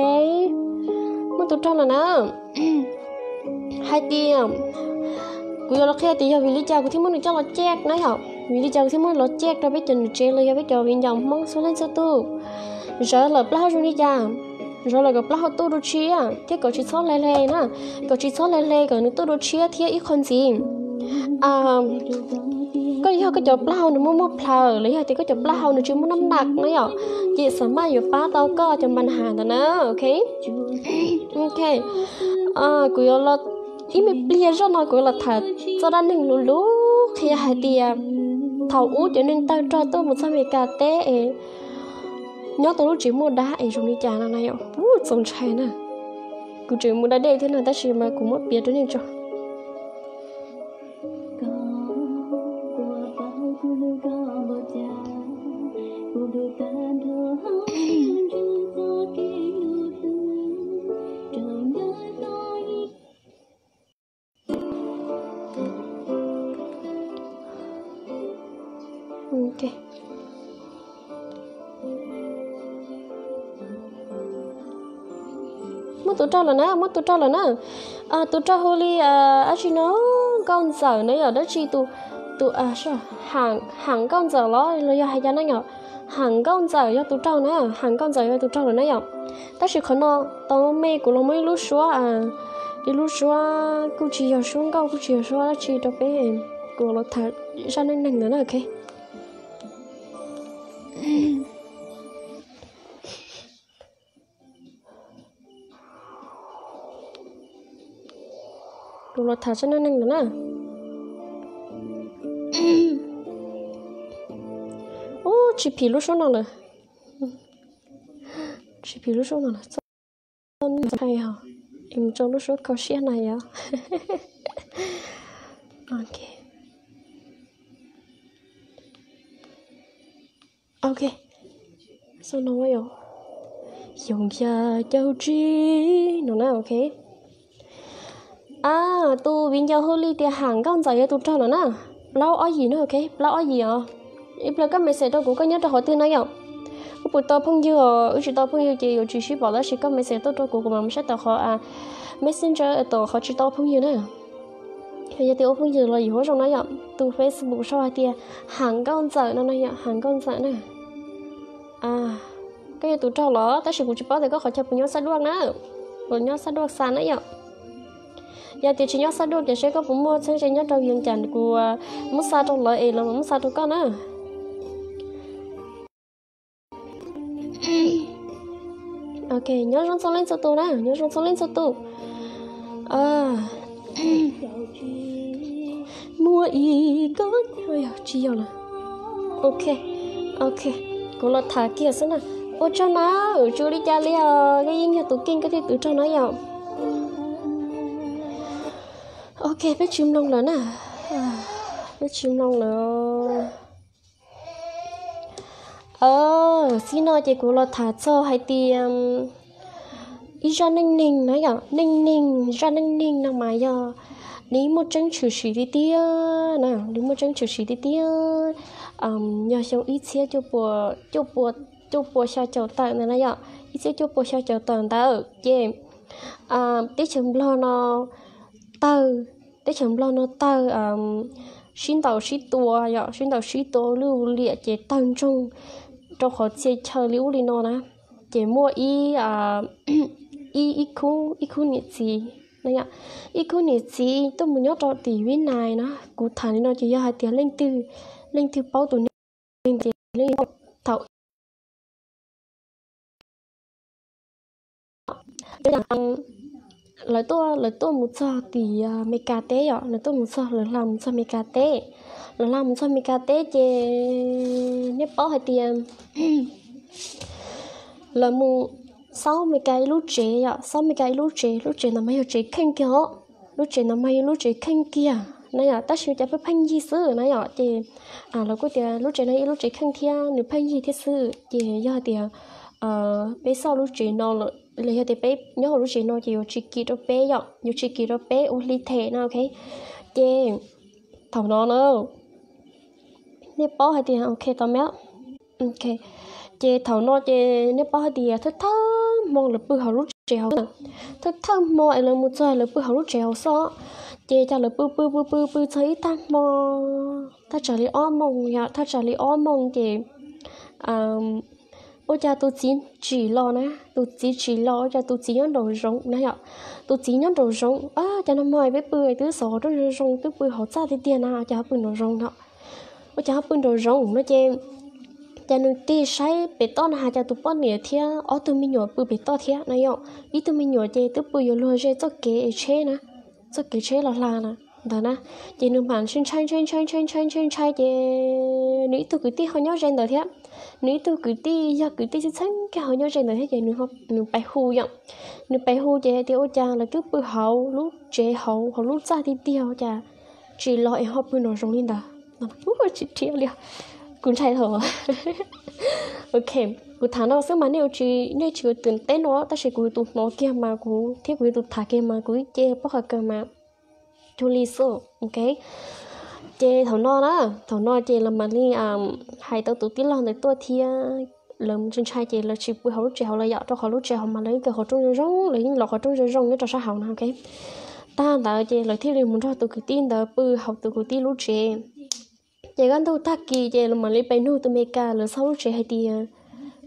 Muaj tus raug lawm na. Hais tias kuv yuav los qhia tias yog vim li cas kuv thiaj muab nws coj los caj na yom, vim li cas kuv thiaj muab los caj rau peb cov niam tsev los yog peb cov viv ncaus Hmoob txhua leej txhua tus. Zawv lawm plaub hau zoo li cas? Zawv lawm kom plaub hau tuaj dua tshiab thiab kom tsis txhob hle hle na, kom tsis txhob hle hle, kom nws tuaj dua tshiab thiab ib qho ntxiv, koj yog koj cov plaub hau nws muaj muaj plhaws los yog tias koj cov plaub hau nws tsis muaj naj nas na yom, ces xam maj yuav pab tau koj cov npa nhas ntawd na, ok. Ok, kuv yuav los, ib me pliag zoj no kuv yuav los tham txoj dab neeg luv luv qhia hais tias thaum ub cov neeg tawg rog tuaj mus txog Meskas teb es nyob tau lub tsev muaj dab es zoo li cas no na yom. Ub, txaus ntshai na. Kuv tseem mus da dej thiab no tab sis mas kuv muab piav rau nej tso. Muaj tus raug lawm na, muaj tus raug lawm na. Tus raug hu li dab tsi no, Nkauj Ntxawm na yom, dab tsi tus, tus, Ham Nkauj Ntxawm los los yog hais cas na yom. Ham Nkauj Ntxawm yog tus raug na, Ham Nkauj Ntxawm yog tus raug lawm na yom. Tab sis qhov no tau me kuv los muaj ib lub suab, ib lub suab kuj tsis yog suab nkauj kuj tsis yog suab dab tsi rau peb, kuv los tham zaj neej neeg ntawd na, ok. Kuv los tham zaj neej neeg ntawd na. Ub, tsis phim lub suab no lawm. Tsis phim lub suab no lawm, txoj ntxhais os, es mus rau lub suab kho siab na yom. Ok. Ok. Xaus no yom. Xyoo xya caum tsib no na, ok. Tus viv ncaus hu li tias Ham Nkauj Ntxawm yog tus raug lawm na. Plaub ob yim na, ok, plaub ob yim os. Ib pliag koj message rau kuv koj nyob rau qhov twg na yom. Wb puas tau phooj ywg os, wb tsis tau phooj ywg ces yuav tsis sib pom tab sis koj message tuaj rau kuv, kuv mam mus saib tau qhov messenger tom qhov tsis tau phooj ywg na. Yog tias ua phooj ywg los yuav huab zoo na yom. Tus Facebook sau hais tias Ham Nkauj Ntxawm no na yom, Ham Nkauj Ntxawm na. Koj yog tus raug los tab sis kuv tsis paub tias koj qhov chaw puas nyob Xab Duaj na, puas nyob Xab Duaj xa na yom. Yog tias tsis nyob Xab Duaj ces seb koj puas muaj txheeb ze nyob rau Vias Cas kuv muab xa rau lawv es lawv mam muab xa rau koj na. Ok, nyob zoo txhua leej txhua tus na, nyob zoo txhua leej txhua tus. Muaj ib ko, tsis yog lawm. Ok. Ok, kuv los tham kiag xwb na. Ua tsaug na, tsis ua li cas li os, koj yeej yog tus keej koj thiaj twv rau na yom. Ok, peb tsis mloog lawm na. Peb tsis mloog lawm. Xib no ces kuv los tham txog hais tias ib zaj neej neeg na yom, neej neeg, zaj neej neeg no mas yog nws muaj tseeb tshwm sim tiag tiag na, nws muaj tseeb tshwm sim tiag tiag. Yog xyoo ib txhiab cuaj pua, cuaj pua xya caum tawm ntawd na yom, ib txhiab cuaj pua xya caum tawm ntawd ces teb chaws Nplog no tawg, teb chaws Nplog no tawg, sib ntaus sib tua yom, sib ntaus sib tua lwj liam ces tawg ntsoog rau qhov txhia chaw li ub li no na. Ces muaj ib, ib, ib khub, ib khub niam txiv, ib khub niam txiv tuaj mus nyob rau tim Vib Nais na. Kuv tham li no ces yog hais tias leej twg, leej twg paub tus neeg ces leej thaum lawv tuaj, lawv tuaj mus txog tim Amelikas teb yom, lawv tuaj mus txog, lawv hla mus txog Amelikas teb, lawv hla mus txog Amelikas teb ces nej paub hais tias lawv mus xauj Amelikas ib lub tsev yom, xauj Amelikas ib lub tsev, lub tsev ntawd mas yog tsev kheej kiag os, lub tsev ntawd mas yog lub tsev kheej kiag na yom, tab sis cas pheej pheej yig xwb na yom. Ces lawv kuj tias lub tsev no yog ib lub tsev kheej thiab nws pheej yig thiab xwb. Ces yog hais tias peb xauj lub tsev no lawm los yog tias peb nyob hauv lub tsev no ces yuav tsis kim rau peb yom, yuav tsis kim rau peb ua hli them no, ok. Ces thaum no na, nej paub hais tias, ok, tau me, ok, ces thaum no ces nej paub hais tias thawj thawj hmo lawv pw hauv lub tsev hauv, thawj thawj hmo es lawv mus txog lawv pw hauv lub tsev hauv xwb. Ces cas lawv pw pw pw pw pw txog ib tag hmo, thaj tsam li ob moos yom, thaj tsam li ob moos ces ua cas tus txiv tsim los na, tus txiv tsim los, ua cas tus txiv nyob nraum zoov na yom. Tus txiv nyob nraum zoov, cas nag hmo peb pw twb xov qhov rooj zoo zoo, twb pw hauv txaj tiag tiag na, cas ho pw nraum zoov no, ua cas ho pw nraum zoov no ces cas nws tig saib pem toj na has cas tus poj niam thiab ob tug me nyuam pw pem toj thiab na yom. Ib tug me nyuam ces twb pw yuav luag ze txoj kev es tsheb na, txoj kev tsheb los hla na, ntawd na. Ces nws mam ntshai ntshai ntshai ntshai ntshai ntshai ntshai ntshai ces nws ib tug kwv tij ho nyob ze ntawd thiab. Nws ib tug kwv tij yog kwv tij txheeb txheeb kiag ho nyob ze ntawd thiab ces nws pais hu yom. Nws pais hu ces hais tias ua cas lawv twb pw hauv lub tsev hauv, hauv lub txaj tiag tiag ua cas tsis los es ho pw nraum zoov li ntawd. Ua tsis dhia li, kuv ntshai thaum, ok, kuv tham no xwb mas nej ua tsis, nej tsis ua twm teb no tab sis kuv yog tus hnov kiag mas kuv thiab kuv yog tus tham kiag mas kuv ib ce pob qhov kawg mas cuag li xwb, ok. Ces thaum no na, thaum no ces lawv mam li hais tau tus tij laug ntawd tuaj thiab. Lawv ntshai ntshai ces lawv tsis pw hauv lub tsev hauv lawm yom, rau qhov lub tsev hauv mas lawv yeej kaw qhov rooj zoo zoo, lawv yeej los qhov rooj zoo zoo nyob rau sab hauv na, ok. Tag ntawd ces lawv thiaj li mus nrog tus kwv tij ntawd pw hauv tus kwv tij lub tsev. Ces kaj ntug tag kis ces lawv mam li pais nug tus Meskas lawv xauj lub tsev hais tias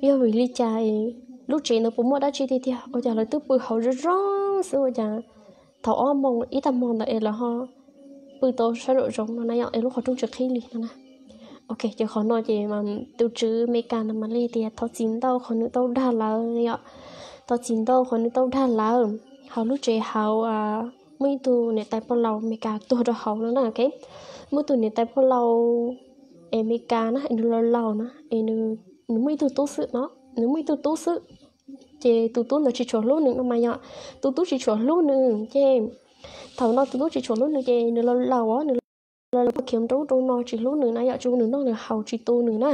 yog vim li cas lub tsev ntawd puas muaj dab tsi tiag tiag, ua cas lawv twb pw hauv zoo zoo xwb ua cas thaum ob moos ib tag hmo ntawd es lawv ho pw tau sab nraum zoov no na yom, es lub qhov rooj tsis qhib li no na. Ok, ces qhov no ces tus tswv Meskas ntawd mam li tias thov txim ntau qhov nws tau dag lawv yom, thov txim ntau qhov nws tau dag lawv. Hauv lub tsev hauv muaj ib tug niam tais pog laus Meskas tuag rau hauv no na, ok. Muaj tus niam tais pog laus es Meskas na, es nws laus laus na, es nws muaj ib tug tub xwb no, nws muaj ib tug tub xwb. Ces tus tub ntawd tsis tshua hlub nws no mas yom, tus tub tsis tshua hlub nws ces thaum no tus tub tsis tshua hlub nws ces nws laus laus os, nws laus laus khiav rau ub rau no tsis hlub nws na yom, tsis ua nws noj nws haus tsis tu nws na.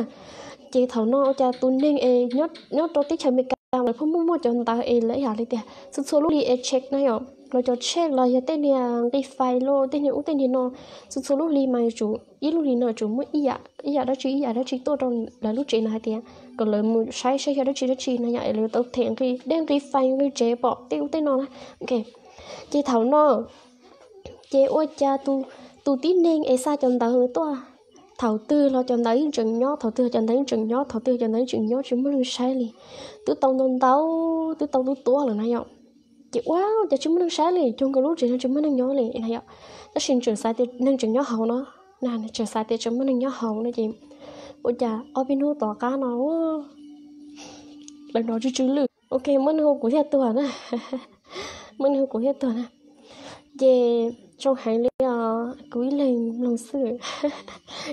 Ces thaum no ua cas tus neeg es nyob rau teb chaws Amelikas lawv pheej muaj muaj cov ntawv es lawv yam li tias txhua txhua lub hli es check na yom, los cov check los yog tej niag nqi fais los tej niag ub tej niag no, txhua txhua lub hli mas yuav tsum ib lub hli no yuav tsum muaj ib yam ib yam dab tsi ib yam dab tsi tuaj rau lawv lub tsev ntawd hais tias kom lawv mus saib saib yog dab tsi dab tsi na yom, es lawv tau them nqi dej nqi fais nqi tsev pom tej ub tej no na. Ok, ces thaum no ces ua cas tus tib neeg es xa cov ntawv tuaj, thaum twg los cov ntawv yeej tseem nyob, thaum twg los cov ntawv yeej tseem nyob, thaum twg los cov ntawv yeej tseem nyob tsis muaj neeg saib li. Twb tau ntau ntau, twb tau tuab tuab lawm na yom. Ces ua cas tsis muaj neeg saib li, cuag nkaus lub tsev no tsis muaj neeg nyob li na yom. Tab sis tseem xav tias neeg tseem nyob hauv no, na tseem xav tias tseem muaj neeg nyob hauv no ces ua cas ob peb hnub tom qab no lawv hnov tsw tsw lwj. Ok, muaj neeg hu kuv thiaj tuag na, muaj neeg hu kuv thiaj tuag na. Ces zoo heev li os, kuv ib leeg mloog xwb,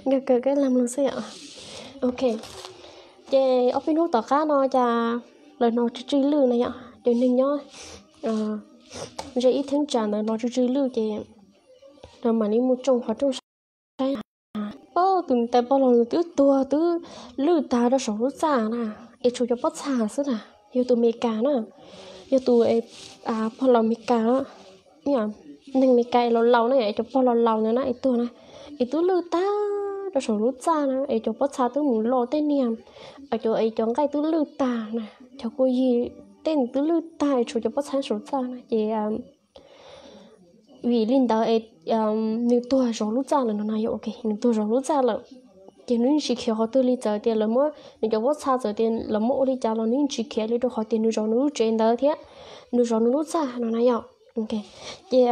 nkag kawg koj ib leeg mloog xwb yom. Ok, Ces ob peb hnub tom qab no cas lawv hnov tsw tsw lwj na yom, cov neeg nyob ze ib theeb tsam ntawd hnov tsw tsw lwj ces lawv mam li mus tsoo qhov rooj saib, pab tus niam tais pog laus nws twb tuag twb lwj tag rau saum lub txaj na, es tshuav cov pob txha xwb na. Yog tus Amelikas na, yog tus pog laus Amelikas, neeg Amelikas es laus laus na, es cov pog laus laus ntawd na es tuag na, es twb lwj tag rau saum lub txaj na, es cov pob txha twb mus lo tej niag, cov es cov nqaij twb lwj tag na, cov kua yig tej nws twb lwj tag es tshuav cov pob txha saum txaj na ces vim li ntawd es nws tuag zov lub txaj lawm no na yom. Ok, nws tuag zov lub txaj lawm ces nws yeej tsis khiav qhov twg li, txawm tias lawv muab nws cov pob txha, txawm tias lawv muab ua li cas los nws yeej tsis khiav li rau qhov tias nws zov nws lub tsev ntawd thiab nws zov nws lub txaj no na yom. Ok, ces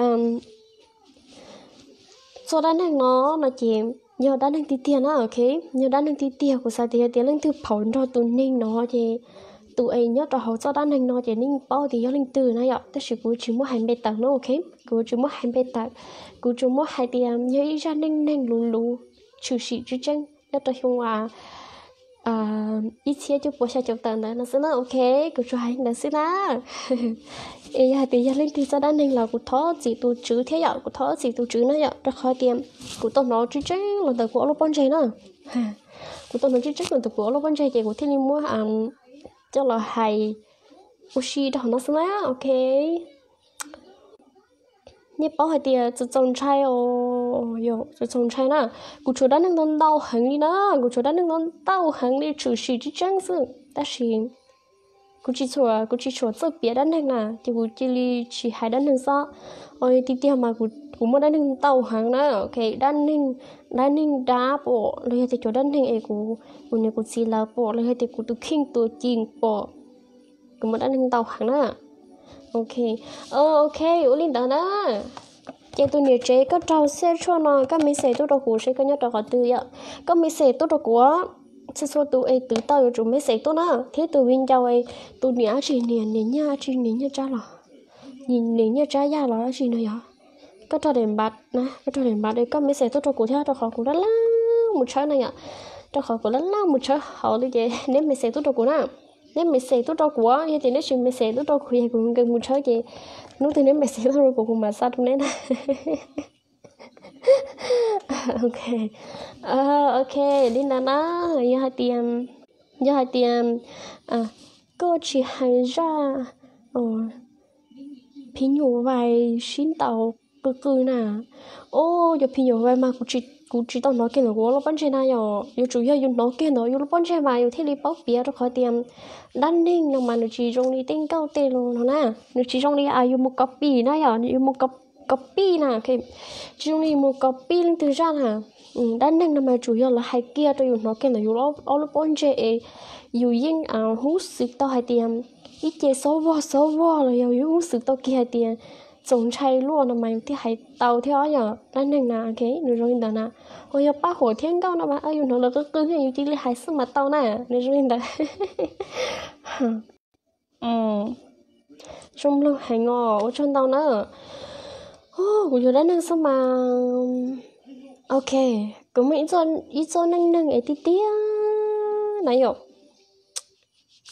txoj dab neeg no no ces yog dab neeg tiag tiag na, ok, yog dab neeg tiag tiag. Kuv xav tias yog tias leej twg pom nrog tus neeg no ces tus es nyob rau hauv txoj dab neeg no ces nej paub tias yog leej twg na yom, tab sis kuv tsis muab hais npe tawm no, ok, kuv tsis muab hais npe tawm. Kuv tsuas muab hais tias yog ib zaj neej neeg luv luv tshwm sim tseeb tseeb nyob rau xyoo ib txhiab cuaj puas xya caum tawm ntawd no xwb na, ok, kuv tsuas hais li ntawd xwb na. Es yog hais tias yog leej twg txoj dab neeg los kuv thov txim tus tswv thiab yom, kuv thov txim tus tswv na yom, rau qhov tias kuv tau hnov tseeb tseeb los ntawm kuv ob lub pob ntseg na. Kuv tau hnov tseeb tseeb los ntawm kuv ob lub pob ntseg ces kuv thiaj li muab coj los hais ua si rau hauv no xwb na, ok. Nej paub hais tias txaus txaus ntshai os, txaus txaus ntshai na. Kuv tshuav dab neeg ntau ntau heev li na, kuv tshuav dab neeg ntau ntau heev li tshwm sim tseeb tseeb xwb, tab sis kuv tsis tshua, kuv tsis tshua txawj piav dab neeg na ces kuv cia li tsis hais dab neeg xwb. Tiag tiag mas kuv muaj dab neeg ntau heev na, ok, dab neeg, dab neeg dab pom los yog tias cov dab neeg es kuv, kuv niam kuv txiv lawv pom los yog tias kuv tus kheej tuam ceem pom, kuv muaj dab neeg ntau heev na. Ok, ok, ua li ntawd na. Ces tus niam tsev koj raug xiab tshuaj no koj message tuaj rau kuv seb koj nyob rau qhov twg yom. Koj message tuaj rau kuv, txhua txhua tus es twv tau yuav tsum message tuaj na, thiab tus viv ncaus, tus niam dab tsi, niam, niam Nyiaj dab tsi, niam Nyiaj Tsab los, niam Nyiaj Tsab Yaj los dab tsi no yog, koj raug daim npav na, koj raug daim npav es koj message tuaj rau kuv thiab, rau qhov kuv laj laj mus tshawb na yom, rau qhov kuv laj laj mus tshawb hauv li ces neb message tuaj rau kuv na. Neb message tuaj rau kuv, yog tias neb tsis message tuaj rau kuv es kuv nkees mus tshawb ces hnub twg neb message tuaj rau kuv kuv mam xa rau neb na. Ok, ok, li ntawd na, yog hais tias, yog hais tias koj tsis hais zaj phim nyuj vais sib ntaus qw qw na. Os, cov phim nyuj vais mas kuv tsis tau hnov kiag ntawm kuv lub pob ntseg na yom, yuav tsum yog yus hnov kiag ntawm yus lub pob ntseg mas yus thiaj li paub piav, rau qhov tias dab neeg no mas nws tsis zoo li tej nkauj tej lus no na, nws tsis zoo li yus mus copy na yom, yus mus copy na, tsis zoo li yus mus copy leej twg zaj na. Dab neeg no mas yuav tsum yog lawv hais kiag rau yus hnov kiag ntawm yus ob lub pob ntseg es yus yeej hub xwm tau hais tias ib ce xob vog xob vog los yog yus hub xwm tau kiag hais tias txaus ntshai luaj no mas yus thiaj hais tau thiab yom. Dab neeg na, nws zoo li ntawd na. Ho yog paj huam thiab nkauj no mas yus hnov lawv qw qw yus cia li hais xwb mas tau na, nws zoo li ntawd. Zoo mloog heev os, ua tsaug ntau na. Kuv yog dab neeg xwb mas. Ok, kuv muaj ib txoj neej neeg es tiag tiag na yom.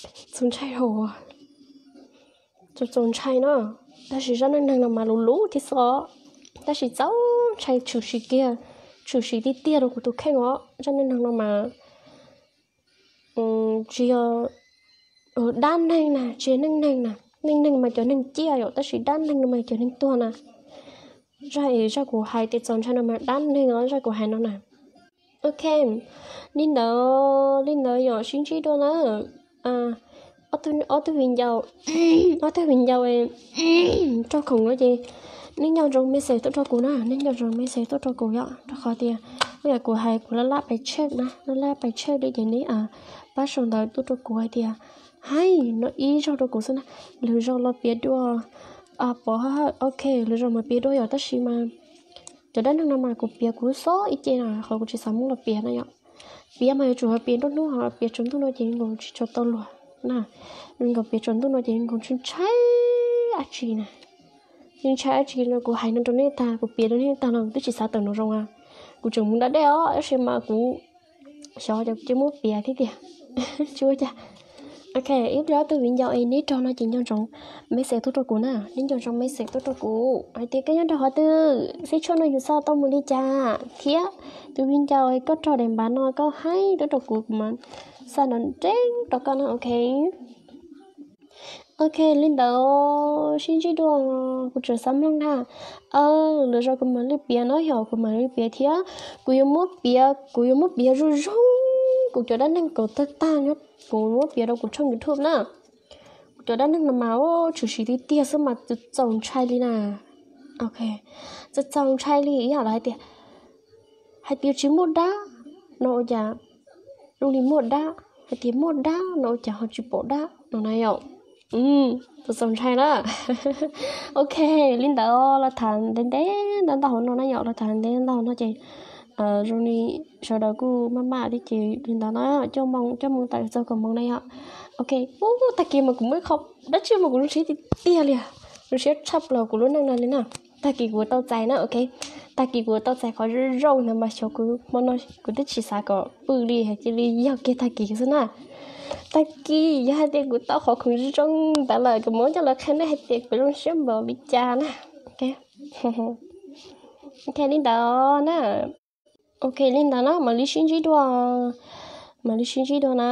Txaus ntshai hauv, txaus ntshai na. Tab sis zaj neej neeg no mas luv luv thiab xwb os, tab sis txaus ntshai tshwm sim kiag, tshwm sim tiag tiag rau kuv tus kheej os. Zaj neej neeg no mas tsis yog dab neeg na, tsis yog neej neeg na. Neej neeg mas cov neeg ciaj yom, tab sis dab neeg no mas cov neeg tuag na. Zaj, zaj kuv hais tias txaus ntshai no mas dab neeg os, zaj kuv hais no na. Ok, li ntawd, li ntawd yom, sib ntsib dua na. Ob tug viv ncaus, ob tug viv ncaus raug khoom no ces nej nco ntsoov message tuaj rau kuv na, nej nco ntsoov message tuaj rau kuv yom, rau qhov tias ua yam kuv hais kuv laj laj pais check na, laj laj pais check li ces neb pab sau ntawv tuaj rau kuv hais tias, haib, no ib zaug rau kuv xwb na, lwm zaus los piav dua. Pov, ok, lwm zaus mas piav dua yom, tab sis mas cov dab neeg no mas kuv piav kuv xob ib ce na, qhov kuv tsis xav muab los piav na yom. Piav mas yuav tsum piav nruab hnub, ho piav tsaus ntuj no ces nkaus tsis tshua tau luag na. Nkaus piav tsaus ntuj no ces nkaus ntshai dab tsi na. Yeej ntshai dab tsi no kuv hais no rau nej tag, kuv piav rau nej tag no twb tsis xav tawm nraum zoov a. Kuv tseem mus da dej os, tab sis mas kuv Xyov ces kuv cia muab piav thiab tiag. Tsis ua cas. Ok, ib pliag ob tug viv ncaus es neb raug no ces nco ntsoov message tuaj rau kuv na, neb nco ntsoov message tuaj rau kuv hais tias koj nyob rau qhov twg, xib tshuaj no yus xa tau mus li cas thiab tus viv ncaus koj raug daim npav no koj hais tuaj rau kuv, kuv mam xa nrov nreeb rau koj na, ok. Ok, li ntawd sib ntsib dua, kuv tseem xav mloog na. Lwm zaus kuv mam li piav no, yog kuv mam li piav thiab. Kuv yuav muab piav, kuv yuav muab piav zoo zoo kuv cov dab neeg kom tag tag nyob, kuv muab piav rau kuv tshooj YouTube na. Kuv cov dab neeg no mas tshwm sim tiag tiag xwb mas txaus ntshai li na. Ok, txaus ntshai li ib yam li hais tias, hais tias tsis muaj dab no ua cas zoo li muaj dab, hais tias muaj dab no ua cas ho tsis pom dab no na yom. Txaus ntshai na. Ok, li ntawd los tham ntev ntev ntau ntau hauv no na yom, los tham ntev ntau no ces zoo li sawv daws kuj maj maj thiab ces li ntawd na, coj moo coj moo tawm txog kaum moos na yom. Ok, tag kis mas kuv muaj ib qho dab tsi mas kuv zoo siab tiag tiag li, zoo siab tshaj plaws kuv lub neej no li na. Tag kis kuv tau txais na, ok. Tag kis kuv tau txais qhov zoo zoo ntawd mas xyov kuv hmo no kuv twb tsis xav kom pw li, cia li yog kiag tag kis xwb na. Tag kis yog hais tias kuv tau qhov khoom zoo zoo ntawd lawm kuv mam coj los qhia nej hais tias kuv zoo siab npaum li cas na. Ok, li ntawd na. Ok, li ntawd na, mam li sib ntsib dua, mam li sib ntsib dua na.